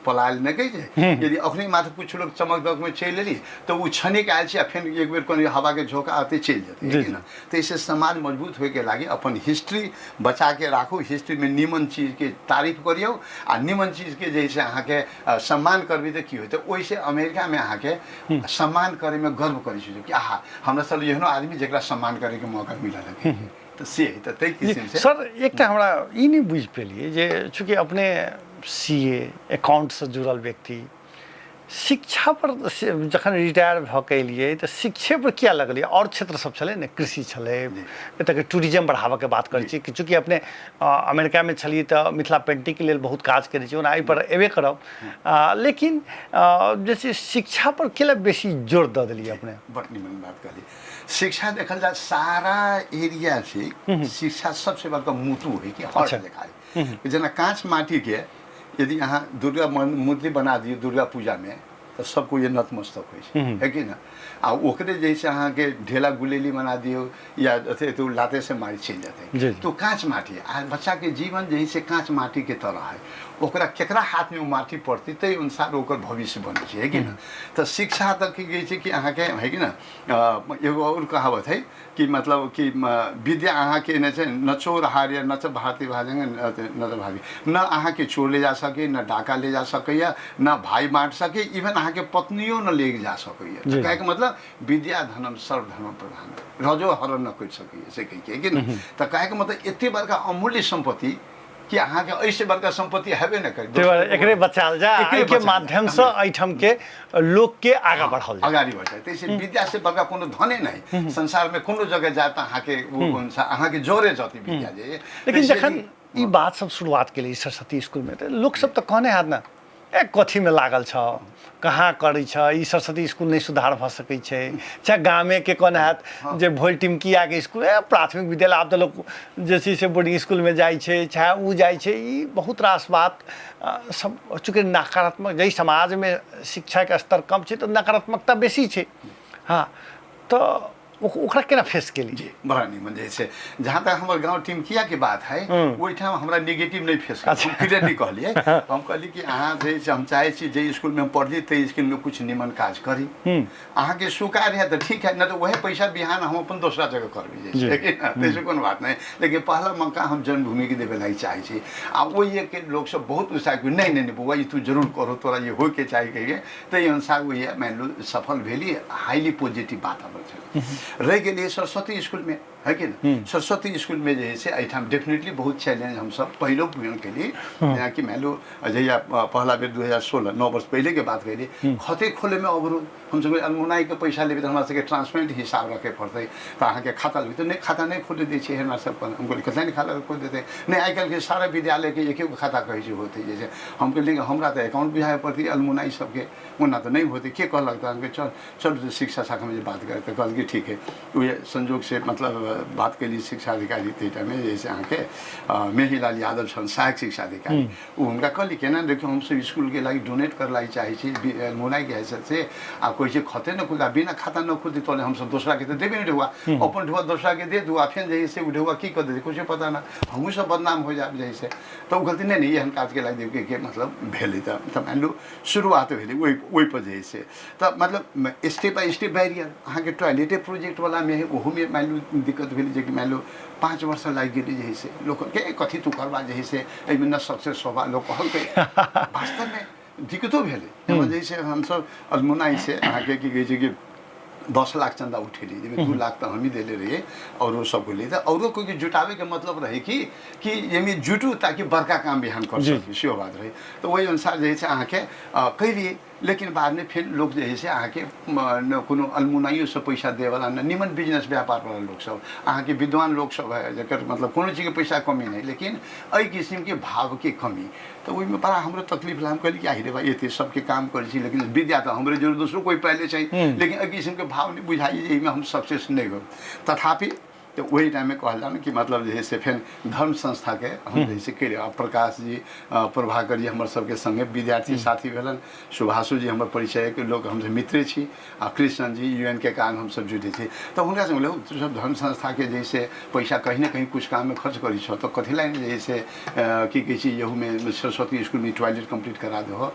पलायल नहि कहै छै, यदि अखनी मात्र किछु लोग चमक दमकमे चलि एली तऽ ओ क्षणिक आयल छै आ फेर एक बेर कोनो हवाके झोंका आते चलि जेतै, है कि ना? तऽ एहिसँ समाज मजबूत होइके लागि अपन हिस्ट्री बचाके राखू, हिस्ट्रीमे नीमन चीजके तारीफ करियौ आ नीमन चीजके जे से अहाँके सम्मान करबै तऽ की होतै। ओहिसँ अमेरिकामे अहाँके सम्मान करैमे गर्व करै छै कि आहा हमरा सब एहनो आदमी जकरा सम्मान करैके मौका मिलल है, तऽ से है, तऽ ताहि किसिमसँ। सर एकटा हमरा ई नहि बुझि पेलियै जे चूँकि अपने CA अकाउंटसँ जुड़ल व्यक्ति, शिक्षा पर जखन रिटायर भऽ के एलियै तऽ शिक्षे पर किया लगलियै? आओर क्षेत्र सब छलै ने, कृषि छलै, एतऽके टूरिज्म बढ़ाबऽके बात करै छी, चूँकि अपने अमेरिकामे छलियै तऽ मिथिला पेन्टिंगके लेल बहुत काज करै छी, ओना एहिपर एबे करब, लेकिन जे छै शिक्षा पर किया बेसी जोर दऽ देलियै अपने? बड़ निमन बात कहलियै। शिक्षा देखल जाय सारा एरिया छै, शिक्षा सबसे बड़का मुतु है कि हर देखाय, जेना काँच माटीके यदि अहाँ दुर्गा मूर्ति बना दियौ दुर्गा पूजामे तऽ सब कोइ नतमस्तक होइ छै, है कि ना? आ ओकरे जे छै अहाँके ढेला गुलेली बना दियौ या अथी तऽ लाते से मारि चलि जेतै। तो काँच माटी आ बच्चाके जीवन जे है से काँच माटीके तरह है, ओकरा केकरा हाथमे ओ माटी पड़तै ताहि अनुसार ओकर भविष्य बनै छै, है कि ना? तऽ शिक्षा तऽ की कहै छै कि अहाँके है कि ना, एगो आओर कहावत है कि मतलब कि विद्या अहाँके ने छै न चोर हार्य न च भारती भाजंग न च भाभी, न अहाँके चोर ले जा सके, न डाका ले जा सकैया, न भाई बाँट सके, इवन अहाँके पत्नियो न ले जा सकैया। कहैके मतलब विद्या धनम सर्वधर्म प्रधान, रजो हरण न करि सकैया से कहै कि न। तऽ कहैके मतलब एते बड़का अमूल्य सम्पत्ति कि अहाँके एहिसँ बड़का सम्पत्ति हेबे नहि करी, ताहि दुआरे एकरे बचायल जाय, एकरे एहिके बचायल जाय। माध्यमसँ एहिठाम के लोकके आगाँ बढ़ाओल जाय, अगाडि बढ़ जाय। ताहिसँ विद्यासँ बड़का कोनो धने नहि संसारमे, कोनो जगह जाय तऽ अहाँके ओ अनुसार अहाँके जरे जति विद्या जे। लेकिन ताहिसँ जखन ई बात सब शुरुआत केलियै सरस्वती स्कूलमे तऽ लोकसब तऽ कहने हैत ने, ए कथीमे लागल छ, कहाँ करै छ, ई सरस्वती स्कूल नहि सुधार भऽ सकै छै, चाहे गामेके कहने हैत जे भोल टिमकियाके स्कूल, ए प्राथमिक विद्यालय, आब तऽ लोक जे छै से बोर्डिंग स्कूलमे जाइ छै, चाहे ओ जाइ छै, ई बहुत रास बात सब चूँकि नकारात्मक, जाहि समाजमे शिक्षाके स्तर कम छै तऽ नकारात्मकता बेसी छै। हँ, तऽ ओकरा केना फेस केली? जी बड़ा निमन। जे छै जहाँ तक हमर गाँव टिमकिया के बात है, ओहिठाम हमरा नेगेटिव नहि फेस कर, हम क्लियरली कहलियै, हम कहलियै कि अहाँ जे छै हम चाहै छी जे स्कूलमे हम पढ़ली ताहि स्कूलमे किछु निमन काज करी, अहाँके स्वीकार है तऽ ठीक है, नहि तऽ वएह पैसा बिहान हम अपन दोसरा जगह करबै जे छै, ताहिसँ कोनो बात नहि, लेकिन पहला मौका हम जन्मभूमिके देबै लागि चाहै छी। आ ओहि के लोकसब बहुत उत्साहित, नहि नहि नहि बौआ ई तू जरूर करो, तोरा ई होइके चाही कहिके, ताहि अनुसार ओहि मानि लू सफल भेली, हाईली पॉजिटिव वातावरण छलै। रहि गेलियै सरस्वती स्कूलमे, है कि ने? सरस्वती स्कूलमे जे है से एहिठाम डेफिनेटली बहुत चैलेंज हमसब पहिलो पूर्ण केलियै, जेनाकि मानि लू जहिया पहला बेर 2016 9 वर्ष पहिलेके बात कहियै, खते खोलैमे अवरोध, हमसब अलमुनाइके पैसा लेबै तऽ हमरा सबके ट्रांसपेरेंट हिसाब रखै पड़तै, तऽ अहाँके खाता लेबै तऽ नहि खाता नहि खोलै दै छै हमरा सब, हम कहलियै कतऽ नहि खाता खोलि देतै, नहि आइ काल्हिके सारा विद्यालयके एक एगो खाता कहै छै होतै, जे हम कहलियै हमरा तऽ अकाउंट बुझाबे पड़तै अलमुनाइ सबके, ओना तऽ नहि होतै, के कहलक? तऽ हम चल चल शिक्षा शाखामे जे बात करै तऽ कहलकै ठीक है। वएह संजोगसँ मतलब बात केलियै शिक्षा अधिकारी ताहि टाइममे जे से अहाँके मेहीलाल यादव छल सहायक शिक्षा अधिकारी, ओ हुनका कहली केना देखियौ हमसब इसकुलके लागि डोनेट कर लागि चाहै छी अलमुनाइके हैसियतसँ, आ कहै छै खते नहि खुलतै, बिना खाता नहि खुलतै तहन हमसब दोसराके तऽ देबे नहि ढेउआ, अपन ढेउआ दोसराके दे दू आ फेर जे है से ओ ढेउआ की कऽ देतै किछो पता नहि, हमहूँ सब बदनाम हो जायब जे है से। तऽ ओ कहलथिन नहि नहि एहन काजके लागि के मतलब भेलै। तऽ मानि लू शुरुआत भेलै ओहिपर जे है से, तऽ मतलब स्टेप बाय स्टेप बैरियर अहाँके टॉयलेटे प्रोजेक्टवलामे है, ओहोमे मानि लू दिक्कत भेलै, जेकि मानि लू 5 वर्ष लागि गेलै जे है से, लोक कहलकै कथी तू करबा जे है से एहिमे न सक्सेस होबा, लोक कहलकै। वास्तवमे दिक्कतो भेलै, जे है से हमसब अलमुनाइसँ अहाँके की कहै छै कि 10 लाख चंदा उठेली, जाहिमे 2 लाख तऽ हमही देले रहियै औरो सबके लिए, तऽ औरो कोइ जुटाबैके मतलब रहै कि एहिमे जुटू ताकि बड़का काम बिहान कर सकी, सेहो बात रहै। तऽ ओहि अनुसार जे है से अहाँके कयलियै, लेकिन बादमे फेर लोक जे है से अहाँके कोनो अलमुनाइयोसँ पैसा दैवला नहि, निमन बिजनेस व्यापारवला लोकसब अहाँके विद्वान लोकसब है जकर मतलब कोनो चीजके पैसा कमी नहि, लेकिन एहि किसिमके भावके कमी, तऽ ओहिमे बड़ा हमरो तकलीफ भेल। हम कहली कि आहि रे भाइ एते सबके काम करै छी, लेकिन विद्या तऽ हमरे जरूर दोसरो कोइ पहिले छै, लेकिन एहि किसिमके भाव नहि बुझाइ जे एहिमे हम सक्सेस नहि होब। तथापि तऽ ओहि टाइममे कहल जाउ ने कि मतलब जे है से फेर धर्म संस्थाके हम जे है से केलियै। आ प्रकाश जी, प्रभाकर जी हमर सबके संगे विद्यार्थी साथी भेलन, सुभाषो जी हमर परिचयके लोक, हमसब मित्रे छी, आ कृष्ण जी यू एन के कारण हमसब जुड़े छी। तऽ हुनका संग तू सब धर्म संस्थाके जे है से पैसा कहीं ने कहीं कुछ काममे खर्च करै छौ, तऽ कथी लागि जे है से की कहै छै एहूमे सरस्वती स्कूलमे टॉयलेट कम्प्लीट करा दहो,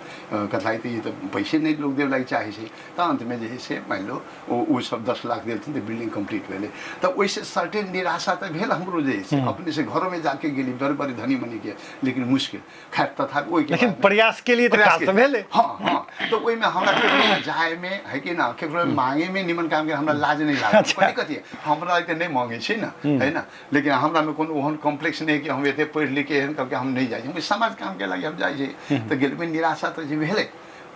कथी लागि? तऽ ई तऽ पैसे नहि लोक देब लागि चाहै छै। तऽ अन्तमे जे है से मानि लो ओ सब 10 लाख देलथिन तऽ बिल्डिंग कम्प्लीट भेलै। तऽ ओहिसँ सर्टेन निराशा तऽ भेल हमरो जे है से अपने से घरोमे जाके गेली बड़े बड़े धनी मनीके, लेकिन मुश्किल। खैर तथापि ओहिके लेकिन प्रयास के लिए तऽ काज तऽ भेलै। हँ हँ, तऽ ओहिमे हमरा केकरो जायमे है कि ना, केकरो मांगेमे निमन कामके हमरा लाज नहि लागल। कथी कथी हमरा तऽ नहि मांगै छै ने, है ना, लेकिन हमरामे कोनो ओहन कॉम्प्लेक्स नहि कि हम एते पढ़ि लिखके एहन करके हम नहि जाइ छी, हम समाज कामके लागि हम जाइ छी। तऽ गेल निराशा तऽ जे भेलै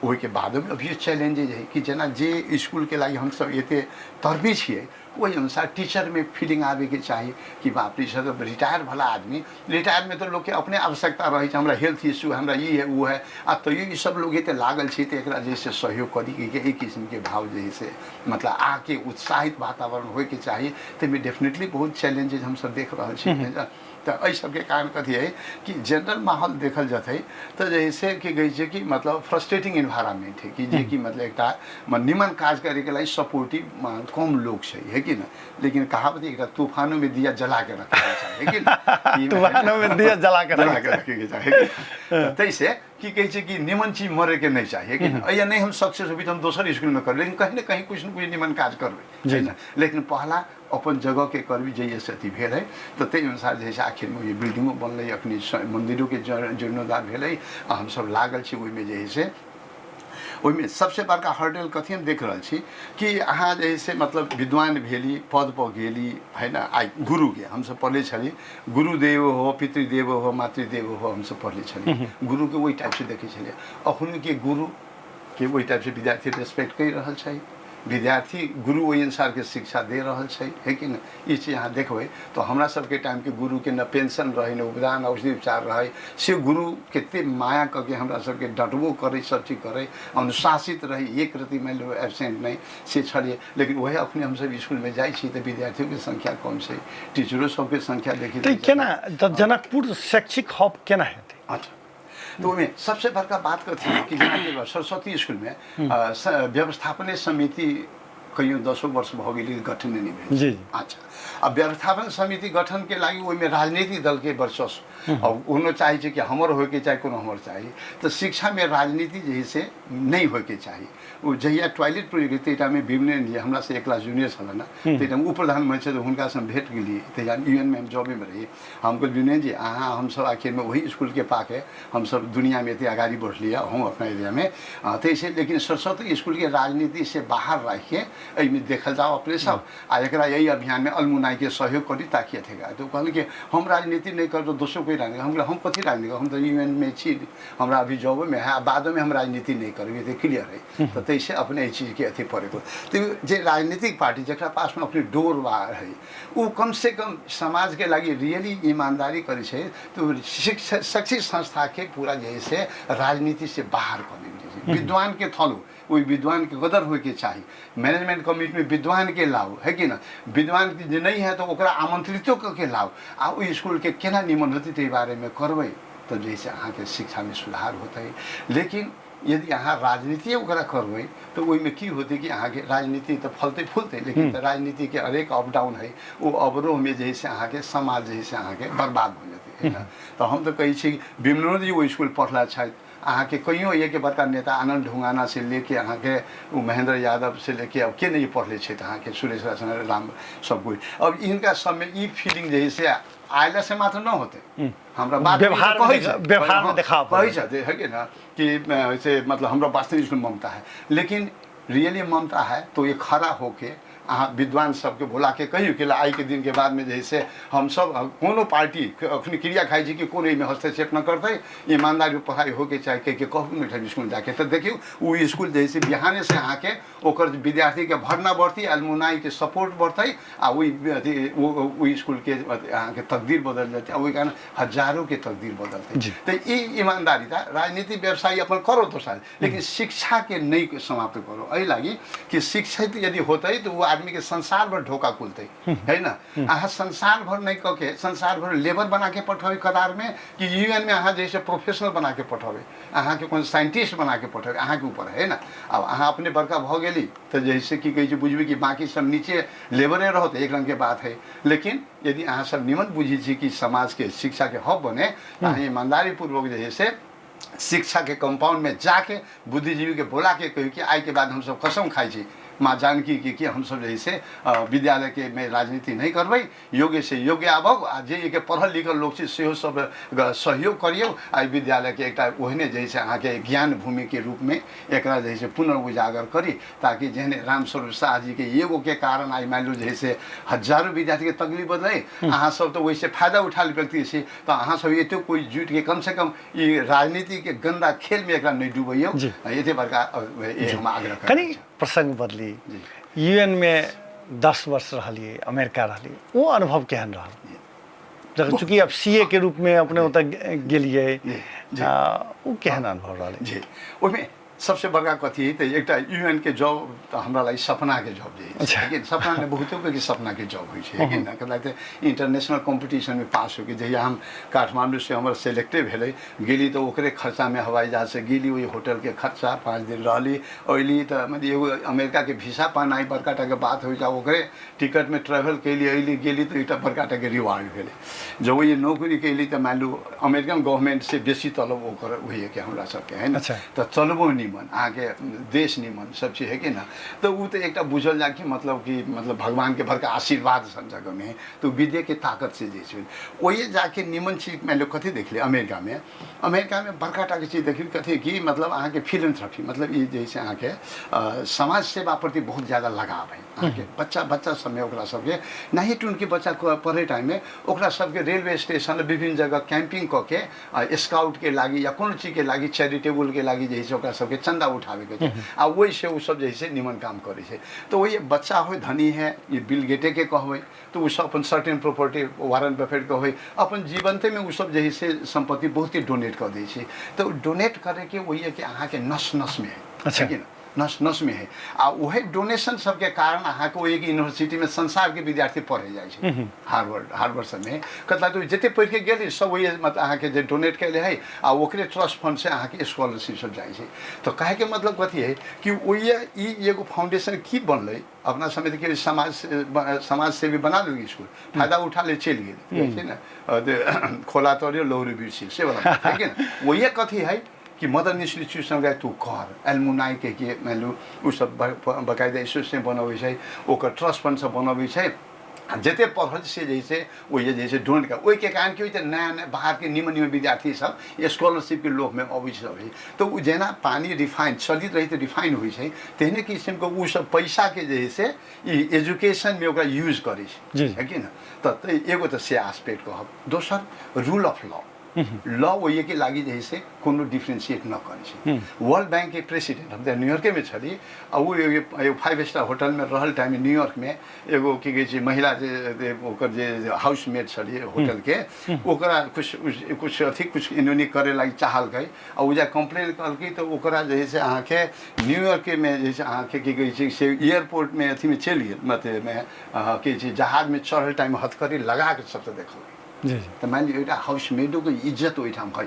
ओहिके बादोमे अभियो चैलेंजेज है कि जेना जे इसकुलके लागि हमसब एते तड़पै छियै ओहि अनुसार टीचरमे फीलिंग आबैके चाही कि बाप रे, सब रिटायर भला आदमी, रिटायरमे तऽ लोकके अपने आवश्यकता रहै छै, हमरा हेल्थ इश्यू है, हमरा ई है ओ है, आ तैयो ई सब लोग एते लागल छै तऽ एकरा जे से सहयोग करी के एहि किस्मके भाव जे है से मतलब आके उत्साहित वातावरण होइके चाही। ताहिमे डेफिनेटली बहुत चैलेंजेज हमसब देख रहल छी। तऽ एहि सबके कारण कथी है कि जनरल माहौल देखल जेतै तऽ जे है से की कहै छै कि मतलब फ्रस्ट्रेटिंग इन्वायरमेंट है कि जे कि मतलब एकटा निमन काज करैके लागि सपोर्टिव कम लोक छै, है कि ना। लेकिन कहावत एकटा तूफानोमे दिया जला के रखैके चाही, है कि ना, तूफानोमे दिया जला के जला के रखैके चाही। ताहिसँ की कहै छै कि निमन चीज मरैके नहि चाही, है कि ना। या नहि हम सक्सेस होबी तऽ हम दोसर इसकुलमे करबै, लेकिन कहीं ने कहीं कुछ ने कुछ निमन काज करबै, है ना। लेकिन पहला अपन जगहके करबी जाहिसँ अथी भेल है तऽ ताहि अनुसार जे है से आखिरमे ओहि बिल्डिंगो बनलै, अखनी मन्दिरोके जीर्णोद्धार भेलै आ हमसब लागल छी ओहिमे। जे है से ओहिमे सबसँ बड़का हर्डल कथी हम देख रहल छी कि अहाँ जे है से मतलब विद्वान भेली, पदपर गेली, है ना। आइ गुरुके हमसब पढ़ले छली, गुरुदेव हो पितृदेव हो मातृदेव हो, हमसब पढ़ले छली, गुरुके ओहि टाइपसँ देखै छलियै। अखनके गुरुके ओहि टाइपसँ विद्यार्थी रेस्पेक्ट करि रहल छै, विद्यार्थी गुरु ओहि अनुसारके शिक्षा दे रहल छै, है कि नहि। ई चीज अहाँ देखबै तऽ हमरा सबके टाइमके गुरुके न पेंशन रहै, न उपदान औषधि उपचार रहै, से गुरु कते माया कऽ के हमरा सबके डँटबो करै, सब चीज करै, अनुशासित रहै, एक रति मानि लियौ एबसेंट नहि से छलियै। लेकिन वएह अखनी हमसब इसकुलमे जाइ छी तऽ विद्यार्थियोके संख्या कम छै, टीचरो सबके संख्या देखी तऽ केना तऽ जनकपुर शैक्षिक हब केना हेतै? अच्छा, तऽ ओहिमे सबसे बड़का बात कथी है कि जेनाकि सरस्वती इसकुलमे व्यवस्थापने समिति कहियो 10 वर्ष भऽ गेलै गठन नहि भेल। जी। अच्छा, आ व्यवस्थापन समिति गठनके लागि ओहिमे राजनीतिक दलके वर्चस्व, आ कोनो चाहै छै कि हमर होइके चाही, कोनो हमर चाही, तऽ शिक्षामे राजनीति जे है से नहि होइके चाही। ओ जहिया टॉयलेट प्रोजेक्ट ताहि टाइममे विमलेन जी हमरासँ एक क्लास जूनियर छलनि हँ, ताहि टाइम उप प्रधानमंत्री छथि, हुनकासँ हम भेट गेलियै। तहिया यू एन मे हम जॉबेमे रही। हम कहलियै विमलेन जी अहाँ हमसब आखिरमे ओही इसकुलके पाके हमसब दुनियामे एते अगाडि बढ़लियै, हम अपना एरियामे ताहिसँ, लेकिन सरस्वती इसकुलके राजनीतिसँ बाहर राखिके एहिमे देखल जाओ अपने सब, आ एकरा एहि अभियानमे अलमुनाइके सहयोग करी ताकि अथी। तऽ ओ कहलकै कि हम राजनीति नहि करब तऽ दोसरो कोइ राजनीति। हम कहलियै हम कथी राजनीति करब, हम तऽ यू एन मे छी, हमरा अभी जॉबोमे है, आ बादोमे हम राजनीति नहि करब, ई क्लियर है। तऽ ताहिसँ अपने एहि चीजके अथी पड़े तऽ जे राजनीतिक पार्टी जकरा पासमे अपने डोर बा है ओ कमसँ कम समाजके लागि रियली ईमानदारी करै छै तऽ शिक्षा शैक्षिक संस्थाके पूरा जे है से राजनीतिसँ बाहर कऽ देल जाइ छै। विद्वानके थलू, ओहि विद्वानके कदर होइके चाही, मैनेजमेंट कमिटीमे विद्वानके लाउ, है कि ना। विद्वान जे नहि है तऽ ओकरा आमंत्रितो कऽ के लाउ आ ओहि इसकुलके केना निमन होतै ताहि बारेमे करबै तब जे है से अहाँके शिक्षामे सुधार होतै। लेकिन यदि अहाँ राजनीतिए ओकरा करबै तऽ ओहिमे की होतै कि अहाँके राजनीति तऽ फलतै फूलतै, लेकिन तऽ राजनीतिके अनेक अप डाउन है, ओ अवरोहमे जे है से अहाँके समाज जे है से अहाँके बर्बाद भऽ जेतै, है ना। तऽ हम तऽ कहै छी विमलोजी ओहि इसकुल पढ़ला छथि, अहाँके कहियो एक बड़का नेता आनन्द ढुंगाना से लेके अहाँके ओ महेंद्र यादव से लेके अब के नहि पढ़ले छथि अहाँके सुरेश राम सब कोइ। अब हिनका सबमे ई फीलिंग जे है से आयला से मात्र न होतै, हमरा बात व्यवहार कहै छै, व्यवहार में देखाव कहै छै है कि ना कि से मतलब हमरा वास्तविक इसमें ममता है, लेकिन रियली ममता है तो ये खड़ा होके अहाँ विद्वान सबके बोला के कहियौ कि आइके दिनके बादमे जे है से हमसब कोनो पार्टी अखनी क्रिया खाइ छी कि कोनो एहिमे हस्तक्षेप न करतै, ईमानदारी पढ़ाइ होइके चाही कहिके कहू ने इसकुल जाके तऽ देखियौ ओ इसकुल जे है से बिहानेसँ अहाँके ओकर विद्यार्थीके भरना बढ़तै, अलमुनाइके सपोर्ट बढ़तै आ ओहि अथी ओहि इसकुलके अहाँके तकदीर बदलि जेतै आ ओहि कारण हजारोके तकदीर बदलतै। तऽ ई ईमानदारिता राजनीति व्यवसायी अपन करो दोसर, लेकिन शिक्षाके नहि समाप्त करो, एहि लागि कि शिक्षित यदि होतै तऽ ओ आदमी आदमी के संसार भर ढोका खुलते है ना। अहाँ संसार भर नहीं कह के संसार भर लेबर बना के पठेबै कतार में कि यूएन में अहाँ जैसे प्रोफेशनल बना के पठेबै, अहाँ के कोनो साइंटिस्ट बना के पठेबै, अहाँ के ऊपर है ना। अब अहाँ अपने बड़का भऽ गेली तऽ जैसे की कहै छै बुझबै कि बाकी सब नीचे लेबरे रहत, एक रंग के बात है। लेकिन यदि अहाँ सब निमन बुझै छी कि समाज के शिक्षा के हब बने, तऽ अहाँ ईमानदारी पूर्वक जे है से शिक्षा के कंपाउंड में जाके बुद्धिजीवी के बोला के कहियो कि आइ के बाद हमसब कसम खाइ छी माँ जानकी के कि हमसब जे है से विद्यालय के में राजनीति नहीं करबै, योग्य से योग्य आबौ आ जे के पढ़ल लिखल लोक छै सेहो सब सहयोग करियौ आ एहि विद्यालय के एकटा ओहने जे है से अहाँके ज्ञान भूमि के रूप में एकरा जे है से पुनर्उजागर करी, ताकि जेहने रामस्वरूप शाह जी के एगो के कारण आइ मानि लियौ जे है से हजारों विद्यार्थी के तकलीफ बदलै, अहाँ सब तऽ ओहिसँ फायदा उठायल व्यक्ति छी, तऽ अहाँ सब एते कोइ जुटि के कम से कम ई राजनीति के गंदा खेल में एकरा नहीं डूबैयौ, एते बड़का हम आग्रह करब। कनी प्रसंग बदली, यूएन में 10 वर्ष रहलिए, अमेरिका रहलिए, वो अनुभव केहन रहल? जखन चूँकि अब सीए के रूप में अपने ओतऽ गेलिए, ओ केहन अनुभव रहलै? जी, ओहिमे सबसे बड़का कथी है तऽ एकटा यूएन के जॉब तऽ हमरा लागि सपना के जॉब जे छै, लेकिन सपना ने बहुतो के सपना के जॉब होइ छै, लेकिन कथी तऽ इंटरनेशनल कॉम्पिटिशन में पास होके जहिया हम काठमांडू से हमर सेलेक्टे भेलै गेली तऽ ओकरे खर्चा में हवाई जहाज से गेली, ओहि होटल के खर्चा 5 दिन रहली, अयली तऽ मतलब एगो अमेरिका के वीसा पानाइ बड़का टाके बात होइ छै, ओकरे टिकट में ट्रेवल कैली अयली गेली तऽ एकटा बड़का टाके रिवार्ड भेलै। जब ओहि नौकरी कैली तऽ मानि लू अमेरिकन गवर्नमेंट से बेसी तलब ओकर होइए कि हमरा सबके है ना, तऽ चलबो निमन, अहाँके देश निमन, सब चीज है कि ना। तऽ ओ तऽ एकटा बुझल जाय कि मतलब भगवान के बड़का आशीर्वाद सन जगह में है, तऽ विद्या के ताकत से जे छै ओहि जाके निमन चीज मानि लियौ कथी देखलियै अमेरिका में, अमेरिका में बड़का टाके चीज देखलियै कथी कि मतलब अहाँके फिलेंथ्रफी, मतलब ई जे छै अहाँके समाज सेवा प्रति बहुत ज़्यादा लगाव है अहाँके बच्चा बच्चा सबमे ओकरा सबके नहीं टुनके बच्चा पढ़े टाइम में ओकरा सबके रेलवे स्टेशन विभिन्न जगह कैंपिंग कऽ के स्काउट के लागी या कोनो चीज के लागी चैरिटेबल के लागी जे है से ओकरा सबके चंदा उठाबे के छै आ ओहि से ओ सब जे है से निमन काम करै छै। तऽ ओहि बच्चा होइ धनी है ई बिल गेटे के कहबै तऽ ओ सब अपन सर्टेन प्रॉपर्टी वारन बफेट के होइ अपन जीवनते में ओ सब जे है से सम्पत्ति बहुते डोनेट कऽ दै छै। तऽ डोनेट करैके ओहि कि अहाँके नस नस में है, है कि ना, नस नस में है आ वही डोनेशन सबके कारण अहाँके ओहि यूनिवर्सिटी में संसार के विद्यार्थी पढ़े जाइ छै। हार्वर्ड सबमे कतला तऽ जते पढ़ि के गेली सब वही मतलब अहाँके जे डोनेट कयले है आ ओकरे ट्रस्ट फंड से अहाँके स्कॉलरशिप सब जाइ छै। तऽ कहैके मतलब कथी है कि ओहि ई एगो फाउंडेशन की बनलै अपना समय के समाज सेवी बना देलकै स्कूल, फायदा उठा ले चलि गेल छै ने, खोला तोड़ियो लौरी बिरसी से वाला बात है कि ना। वही कथी है कि मदर इंस्टीट्यूशन गए तू कर एलमुनाई के के मानि लू ओ सब बकायदा एसोसिएशन बनबै छै, ओकर ट्रस्ट फंड सब बनबै छै, जते पढ़ल से जे से ओहि जे से डोनेट कर ओहिके कारण की होइ छै नया नया बाहरके निमन निमन विद्यार्थी सब स्कॉलरशिपके लोभमे अबै छै सब। तऽ ओ जेना पानि रिफाइन चलित रही तऽ रिफाइन होइ छै तेहने किसिमके ओ सब पैसाके जे है से ई एजुकेशनमे ओकरा यूज करै छै, है कि ना। तऽ एगो तऽ से आस्पेक्ट कहब। दोसर रूल ऑफ लॉ, लॉ ओहिके लागि जे है से कोनो डिफ्रेंशिएट न करै छै। वर्ल्ड बैंक के प्रेसिडेंट हम तऽ न्यूयॉर्के में छली आ ओ एगो 5 स्टार होटल में रहल टाइम न्यूयॉर्क में एगो की कहै छै महिला जे ओकर जे हाउसमेट छलियै होटल के ओकरा कुछ कुछ अथी कुछ इन्होंने करे लागि चाहलकै आ ओ जा कम्प्लेन कहलकै तऽ ओकरा जे है से अहाँके न्यूयॉर्के में जे है से अहाँके की कहै छै से एयरपोर्ट में अथी में चलि गेल मतलब में की कहै छै जहाज में चढ़ल टाइम हथकड़ी लगा के सबसँ देखलकै। तऽ मानि लियौ एकटा हाउसमेडोके इज्जत ओहिठाम है,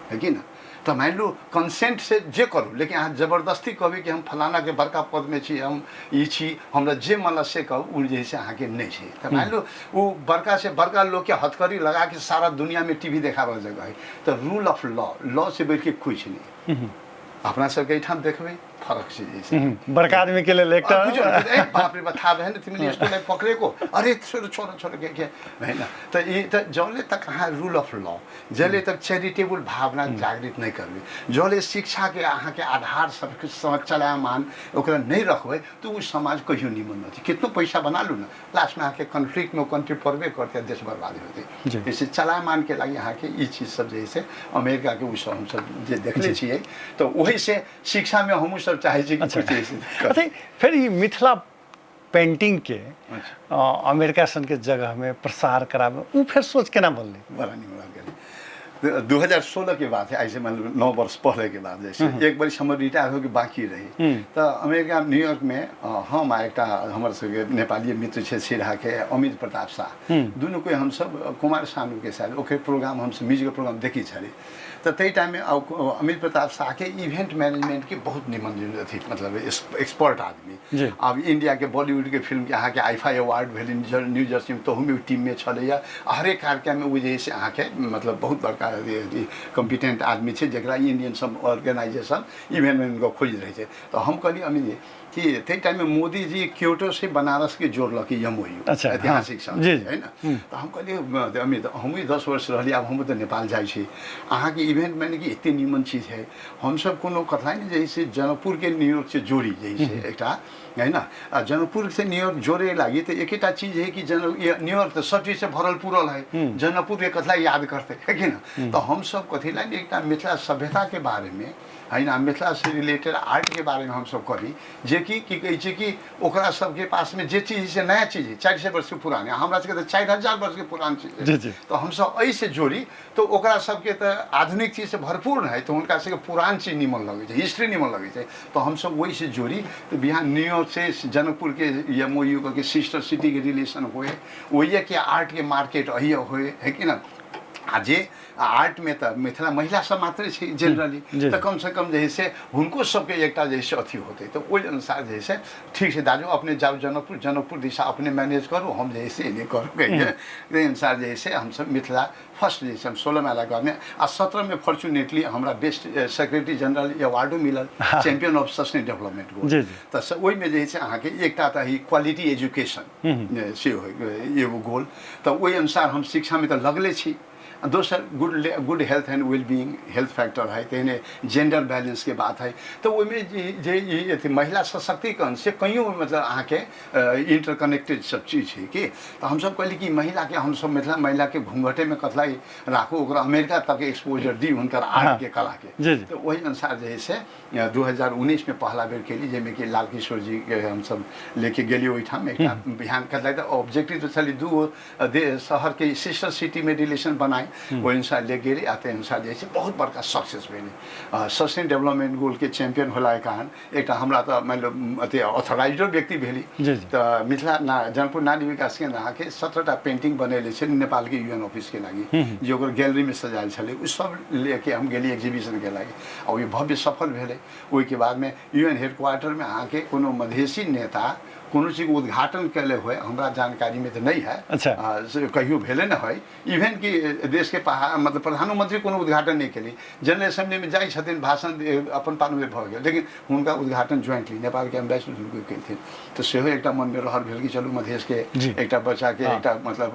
है कि ना। तऽ मानि लू कंसेंट से जे करू लेकिन अहाँ जबरदस्ती कहबै कि हम फलानाके बड़का पदमे छी हम ई छी हमरा जे मन से कहू ओ जे है से अहाँके नहि छै। तऽ मानि लू ओ बड़का से बड़का लोकके हथकड़ी लगाके सारा दुनियामे टी वी देखाबऽ जगह है। तऽ रूल ऑफ लॉ, लॉ से बढ़िके किछु नहि। अपना सबके एहिठाम देखबै फरक छै जे छै। बड़का आदमी के लेल एकटा बुझो ने, ए बाप रे बता रहे ने तिमीले यस्तो लाई पक्रेको, अरे छोड़ो छोड़ो छोड़ो के के होइन। तऽ ई तऽ जले तक अहाँ रूल ऑफ लॉ, जले तक चैरिटेबल भावना जागृत नहि करबै, जले शिक्षा के अहाँ के आधार सब किछु चलायमान ओकरा नहि रखबै तऽ ओ समाज कहियो निमन नहि होतै। कितनो पैसा बना लू ने लास्ट में अहाँके कॉन्फ्लिक्ट में कंट्री पड़बे करतै, देश बर्बाद होतै। जैसे चलायमान के लागि अहाँके ई चीज सब जे है अमेरिका के ओ सब हमसब जे देखले छियै तऽ ओहि से शिक्षा में हमहूँ सब चाहै छी कि कुछ ऐसे करी। अच्छा, फेर ई मिथिला पेंटिंग के अमेरिका सन के जगह में प्रसार कराबे उ फेर सोच केना बनलै? बड़ा निमन गेलै। 2016 के बात है, ऐसे मतलब 9 वर्ष पहले के बात। जैसे एक वर्ष हमर रिटायर होके बाकी रही तऽ अमेरिका न्यूयॉर्क में हम आ एकटा हमर सबके नेपाली मित्र छै सिरहाके अमित प्रताप शाह, दुनू कोई हमसब कुमार सानू के साथ ओकर प्रोग्राम हमसब म्यूजिकल प्रोग्राम देखै छली। तऽ ताहि टाइममे अमित प्रताप शाहके इवेंट मैनेजमेंटके बहुत निमन अथी, मतलब एक्सपर्ट आदमी। आब इंडियाके बॉलीवुडके फिल्मके अहाँके आईफा अवार्ड भेल न्यू जर्सीमे, तहूमे टीममे छलैए। हरेक कार्यक्रममे ओ जे है से अहाँके मतलब बहुत बड़का कम्पिटेंट आदमी छै, जकरा इंडियन सब ऑर्गेनाइजेशन इवेंट मैनेजमेंट खोजि रहै छै। तऽ हम कहलियै अमित जी कि ताहि टाइममे मोदी जी क्योटो से बनारसके जोड़लक एमओयू, ऐतिहासिक सन्धि, है ने? तऽ हम कहलियै अमित, हमहूँ 10 वर्ष रहलियै, आब हमहूँ तऽ नेपाल जाइ छी, अहाँके इवेंट मैनेज एते नीमन चीज है, हमसब कोनो कथलाई ने जे है से जनकपुरके न्यूयॉर्क से जोड़ी जे है से एकटा है ना। आ जनकपुर से न्यूयॉर्क जोड़े लागी तऽ एकेटा चीज है कि जन न्यूयॉर्क तऽ सब चीजसँ भरल पूरल है, जनकपुरके कथला याद करतै, है कि ना? तऽ हमसब कथी लागी एकटा मिथिला सभ्यताके बारेमे है ना, मिथिला से रिलेटेड आर्टके बारेमे हमसब करी, जेकि की कहै छै कि ओकरा सबके पासमे जे चीज है से नया चीज है, 400 वर्षके पुरान है, हमरा सबके तऽ 4000 वर्षके पुरान चीज है। जी जी तऽ हमसब एहिसँ जोड़ी तऽ ओकरा सबके तऽ आधुनिक चीजसँ भरपूर है, तऽ हुनका सबके पुरान चीज निमन लगै छै, हिस्ट्री निमन लगै छै। तऽ हमसब ओहिसँ जोड़ी तऽ बिहान न्यूयॉर्क से जनकपुरके एमओयू के सिस्टर सिटीके रिलेशन होए, ओहिके आर्टके मार्केट अहिए होए, है कि ना? आ जे आर्टमे तऽ मिथिला महिला सब मात्रे छै जनरली, तऽ कमसँ कम जे है से हुनको सबके एकटा जे है से अथी होतै। तऽ ओहि अनुसार जे है से ठीक छै दाजु, अपने जाउ जनकपुर, जनकपुर दिशा अपने मैनेज करू, हम जे है से एने करू कहिके। ताहि अनुसार जे है से हमसब मिथिला फर्स्ट जे हम 16मे अयलाके बादमे आ 17मे फॉर्चुनेटली हमरा बेस्ट सेक्रेटरी जनरल अवार्डो मिलल, champion of sustain development goal. जी जी तऽ ओहिमे जे है से अहाँके एकटा तऽ ही क्वालिटी एजुकेशन से हो एगो गोल, तऽ ओहि अनुसार हम शिक्षामे तऽ लगले छी। आ दोसर good good health and wellbeing, health factor है, तेहने जेंडर बैलेंसके बात है, तऽ ओहिमे जे जे ई अथी महिला सशक्तिकरण से कहियो मतलब अहाँके इंटरकनेक्टेड सब चीज छै कि। तऽ हमसब कहली कि महिलाके हमसब मिथिला महिलाके घूँघटेमे कथला राखू, ओकरा अमेरिका तक एक्सपोजर दी हुनकर आर्टके, कलाके। जी जी तऽ ओहि अनुसार जे है से 2019मे पहला बेर केली, जाहिमे कि लाल किशोर जीके हमसब लेके गेली ओहिठाम। एकटा बिहान कथला तऽ ऑब्जेक्टिव तऽ छलै दू शहरके सिस्टर सिटीमे रिलेशन बनाए, ओहि अनुसार ले गेली। आ ताहि अनुसार जे छै बहुत बड़का सक्सेस भेलै। सस्टेन डेवलपमेंट गोलके चैंपियन होलाके कारण एकटा हमरा तऽ मानि लो अथी ऑथोराइजो व्यक्ति भेली। जी जी तऽ मिथिला ना जनकपुर नारी विकास केन्द्र अहाँके 17टा पेंटिंग बनेले छै नेपालके यूएन ऑफिसके लागि, जे ओकर गैलरीमे सजायल छलै। ओ सब लेके हम गेली एग्जीबिशनके लागि आ ओ भव्य सफल भेलै। ओहिके बादमे यूएन हेडक्वार्टरमे अहाँके कोनो मधेसी नेता कोनो चीजके उद्घाटन कयले होय, हमरा जानकारीमे तऽ नहि है। से कहियो भेले नहि है। इवेन कि देशके पहा मतलब प्रधानमंत्री कोनो उद्घाटन नहि केली, जनरल असेंबलीमे जाइ छथिन भाषण अपन पानमे भऽ गेल, लेकिन हुनका उद्घाटन ज्वाइंटली नेपालके एम्बेसडर हुनको केलथिन। तऽ सेहो एकटा मनमे रहल भेल कि चलू मधेशके एकटा बच्चाके एकटा मतलब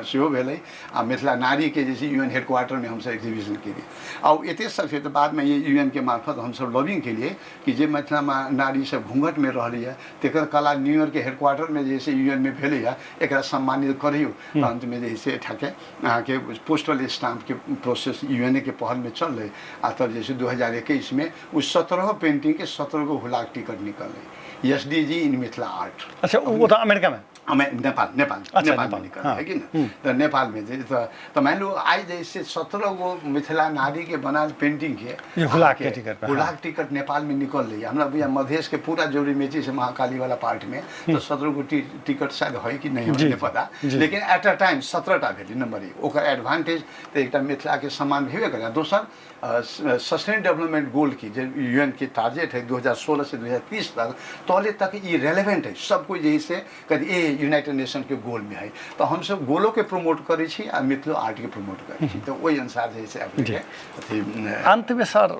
सेहो भेलै। आ मिथिला नारीके जे छै यूएन हेडक्वार्टरमे हमसब एग्जीबिशन केलियै आ ओ एतेक सक्सेस, तऽ बादमे यूएन के मार्फत हमसब लॉबिंग केलियै कि जे मिथिला नारी सब घूँघटमे रहलैए तेकर कला न्यूयॉर्कके हेडक्वार्टरमे जे छै यूएन मे भेलैए, एकरा सम्मानित करियौ। तऽ अन्तमे जे है से एठाके अहाँके पोस्टल स्टाम्पके प्रोसेस यूएनए के पहलमे चललै आ तब जे छै 2021मे ओ 17 पेंटिंगके 17 गो हुलाक टिकट निकललै, एसडीजी इन मिथिला आर्ट। अच्छा, ओ तऽ अमेरिकामे? हमें नेपाल, नेपाल। नेपाल में निकल है कि ना? तऽ नेपालमे जे तऽ मानि लो आइ जे से 17 गो मिथिला नारीके बनायल पेंटिंग के ये हुलाक के टिकट पे, हाँ। हुलाक टिकट नेपालमे निकललै। हमरा बुझा मधेश के पूरा जोड़ी मेची से महाकाली वाला पार्ट में तऽ 17 गो टिकट शायद है कि नहीं, हमरा नहीं पता, लेकिन एट अ टाइम 17टा भेलै। नंबर एक ओकर एडवांटेज तऽ एकटा मिथिलाके सम्मान भेबे करै, दोसर सस्टेन डेवलपमेंट गोल की जे यूएन के टारगेट है 2016 से 2030 तक, तौले तक ई रेलेवेंट है। सब कोई जे से कभी ए यूनाइटेड नेशन के गोल में है, तऽ हमसब गोलो के प्रमोट करै छी आ मिथिलो आर्ट के प्रमोट करै छी। तऽ ओहि अनुसार जे है से अपनेके अथी। अन्तमे सर,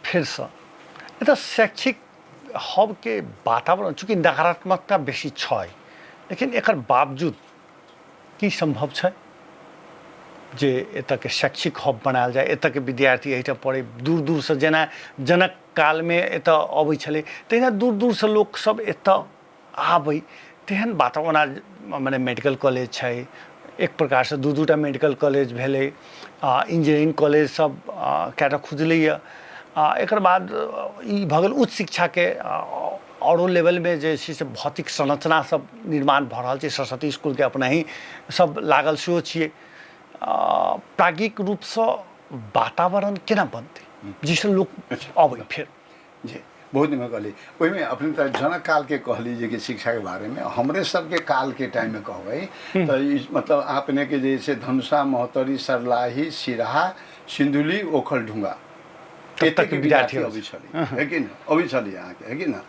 फेरसँ एतऽ शैक्षिक हबके वातावरण चूँकि नकारात्मकता बेसी छै, लेकिन एकर बावजूद की सम्भव छै जे एतऽके शैक्षिक हब बनायल जाय, एतऽके विद्यार्थी एहिठाम पढ़ै, दूर दूरसँ, जेना जनक कालमे एतऽ अबै छलै तहिना दूर दूरसँ लोकसब एतऽ आबै, तेहन वातावरण? मने मेडिकल कॉलेज छै, एक प्रकारसँ दू दूटा मेडिकल कॉलेज भेलै, इंजीनियरिंग कॉलेज सब कएटा खुजलैए। आ एकर बाद ई भऽ गेल उच्च शिक्षाके आओरो लेवलमे जे छै से भौतिक संरचना सब निर्माण भऽ रहल छै। सरस्वती इसकुलके अपनहि सब लागल सेहो छियै। प्राज्ञिक रूपसँ वातावरण केना बनतै जाहिसँ लोक अबै फेर? जी, बहुत निमन कहली। ओहिमे अपने तऽ जनक कालके कहली जे कि शिक्षाके बारेमे हमरे सबके कालके टाइममे कहबै तऽ ई मतलब अपनेके जे से धनुषा, महोत्तरी, सरलाही, सिरहा, सिन्धुली, ओखलढुङ्गा एतेक विद्यार्थी अबै छलै, है कि ने? अबै छलै अहाँके, है कि ने?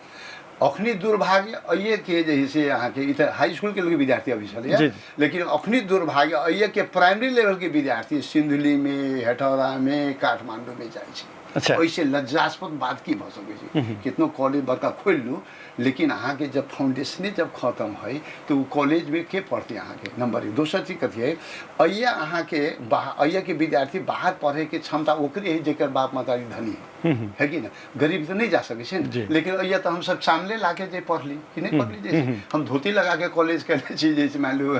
अखनी दुर्भाग्य अइए के जे है से अहाँके ई तऽ हाई स्कूलके लोग विद्यार्थी अबै छलै, लेकिन अखनी दुर्भाग्य अइए के प्राइमरी लेवलके विद्यार्थी सिन्धुलीमे, हेटौरामे, काठमाडौँमे जाइ छै। ओहिसँ लज्जास्पद बात की भऽ सकै छै? कितनो कॉलेज बड़का खोलि लू, लेकिन अहाँके जब फाउंडेशने जब खत्म है तऽ ओ कॉलेजमे के पढ़तै अहाँके? नंबर एक। दोसर चीज कथी है, अइया अहाँके अइयाके विद्यार्थी बाहर पढ़ैके क्षमता ओकरे है जेकर बाप महतारी धनी है, है कि ना? गरीब तऽ नहि जा सकै छै ने। लेकिन अइया तऽ हमसब चामले लाके जे पढ़ली कि नहि पढ़ली, जैसे हम धोती लगा के कॉलेज केने छी, जैसे मानि लू,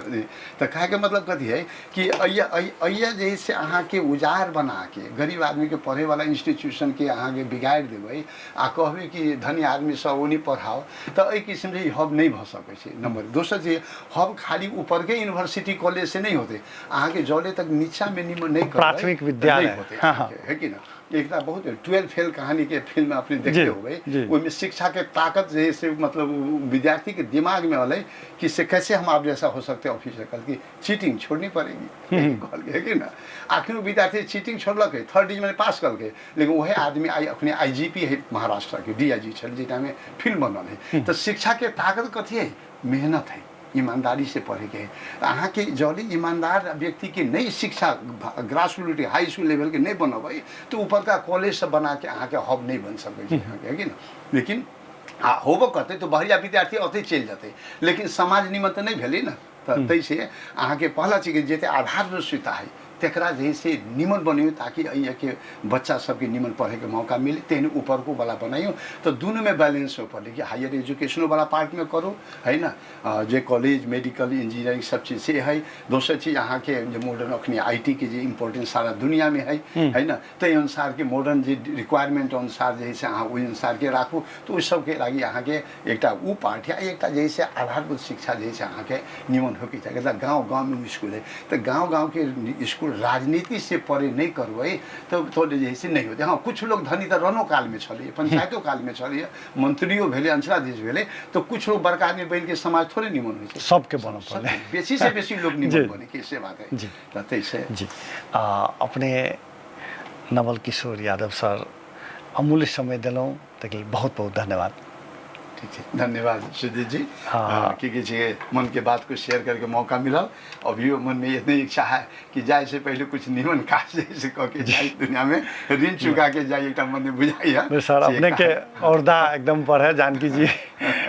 तऽ कहैके मतलब कथी है कि अइया अइया जे है से अहाँके उजार बनाके गरीब आदमीके पढ़ैवला इंस्टीट्यूशनके अहाँके बिगाड़ि देबै आ कहबै कि धनी आदमी सब ओनी पढ़ाओ, तऽ एहि किसिमसँ ई हब नहि भऽ सकै छै। नंबर दोसर चीज, हब खाली ऊपरके यूनिवर्सिटी कॉलेज से नहि होतै अहाँके, जौले तक नीचामे निमन नहि करबै प्राथमिक विद्यालय नहि होतै, है कि ना? एकटा बहुत 12 फेल कहानी के फिल्म अपने देखते होबै, ओहिमे शिक्षा के ताकत जे है से मतलब विद्यार्थी के दिमाग में अलै कि से कैसे हम आप जैसा हो सकते ऑफिसर, कहल कि चीटिंग छोड़नी पड़ेगी, कहलकै, है कि ना? आखिर विद्यार्थी चीटिंग छोड़लकै, थर्ड डिवीजन में पास कलकै, लेकिन वही आदमी आई अपने आई जी पी है महाराष्ट्र के डी I जी छल जेटा में फिल्म बनल है। तऽ शिक्षा के ताकत कथी है? मेहनत है, ईमानदारी से पढ़े के है। अहाँके जौली ईमानदार व्यक्ति के नहीं शिक्षा ग्रास रूट हाई स्कूल लेवल के नहीं बनबै तऽ ऊपरका कॉलेज सब बना के अहाँके हब नहीं बन सकै छै अहाँके, है कि ना? लेकिन आ होबो करतै तऽ बहरिया विद्यार्थी ओतहि चलि जेतै, लेकिन समाज निमन तऽ नहि भेलै ने। तऽ ताहिसँ अहाँके पहला चीज जते आधारभूत सुविधा है तकरा जे है से निमन बनैयौ ताकि एहिके बच्चा सबके निमन पढ़ैके मौका मिले, तेहन ऊपरको वाला बनाइयो तऽ दुनूमे बैलेंस हो पड़लै कि हायर एजुकेशनो वाला पार्टमे करू, है ना? जे कॉलेज मेडिकल इंजीनियरिंग सब चीज से है। दोसर चीज अहाँके जे मॉडर्न अखनी I T के जे इम्पोर्टेंस सारा दुनियामे है, है ना? ताहि अनुसारके मॉडर्न जे रिक्वायरमेंट अनुसार जे है से अहाँ ओहि अनुसारके राखू, तऽ ओहि सबके लागि अहाँके एकटा उ पार्ट है, एकटा जे है से आधारभूत शिक्षा जे है से अहाँके निमन होइके चाही। मतलब गाँव गाँवमे स्कूल है तऽ गाँव गाँवके स्कूल राजनीति से परे नहि करबै तऽ थोड़े जे है से नहि होतै। हँ, किछु लोग धनी तऽ रनो कालमे छलै, पंचायतो कालमे छलै, मंत्रियो भेलै, अंचलाधीश भेलै, तऽ किछु लोग बड़का आदमी बनिके समाज थोड़े निमन होइ छै, सबके बनऽ पड़लै, बेसी से बेसी लोग निमन बने के से बात है। तऽ ताहिसँ जी अपने नवल किशोर यादव सर अमूल्य समय देलहुँ, ताहिके लेल बहुत बहुत धन्यवाद। ठीक है, धन्यवाद सुजीत जी। हाँ। की कहै मन के बात को शेयर करके मौका मिलल। अभियो मन में इतनी इच्छा है कि जाए से पहले कुछ निमन काज जैसे कह के जाए, दुनिया में ऋण चुका के जाए, एकटा मन में बुझाइए। सर अपने के औरदा एकदम पर है जानकी जी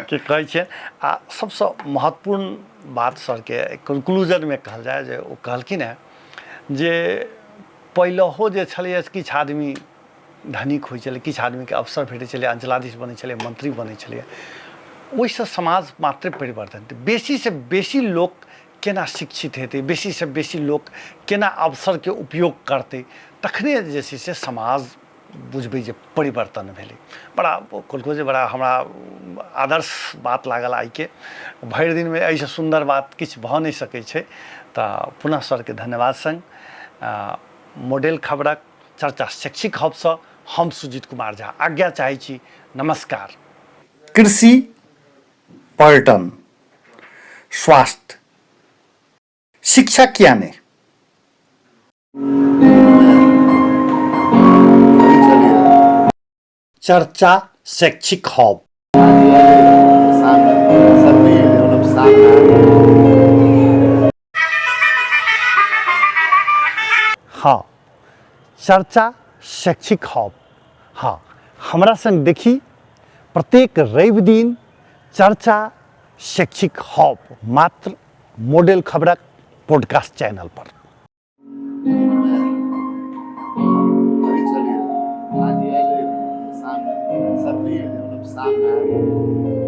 के कहै छियनि। आ सबसँ महत्वपूर्ण बात सर के कंक्लूजन में कहल जाए जे ओ कहलखिन हेँ जे पहिलहो जे छलैए किछु आदमी धनिक होइ छलै, किछु आदमीके अवसर भेटै छलै, अञ्चलाधीश बनै छलै, मन्त्री बनै छलै, ओहिसँ समाज मात्रे परिवर्तन हेतै। बेसीसँ बेसी लोक केना शिक्षित हेतै, बेसीसँ बेसी लोक केना अवसरके उपयोग करतै, तखने जे छै से समाज बुझबै जे परिवर्तन भेलै। बड़ा कहलको जे बड़ा हमरा आदर्श बात लागल आइके भरि दिनमे, एहिसँ सुन्दर बात किछु भऽ नहि सकै छै। तऽ पुनः सरके धन्यवाद सङ्ग मॉडल खबरक चर्चा शैक्षिक हबसँ हम सुजीत कुमार झा आज्ञा चाहै छी। नमस्कार। कृषि, पर्यटन, स्वास्थ्य, शिक्षा किया नहि? चर्चा शैक्षिक हब। हाँ, चर्चा शैक्षिक हब। हाँ, हमरा संग देखी प्रत्येक रवि दिन चर्चा शैक्षिक हब मात्र मॉडल खबरक पॉडकास्ट चैनल पर। सामने।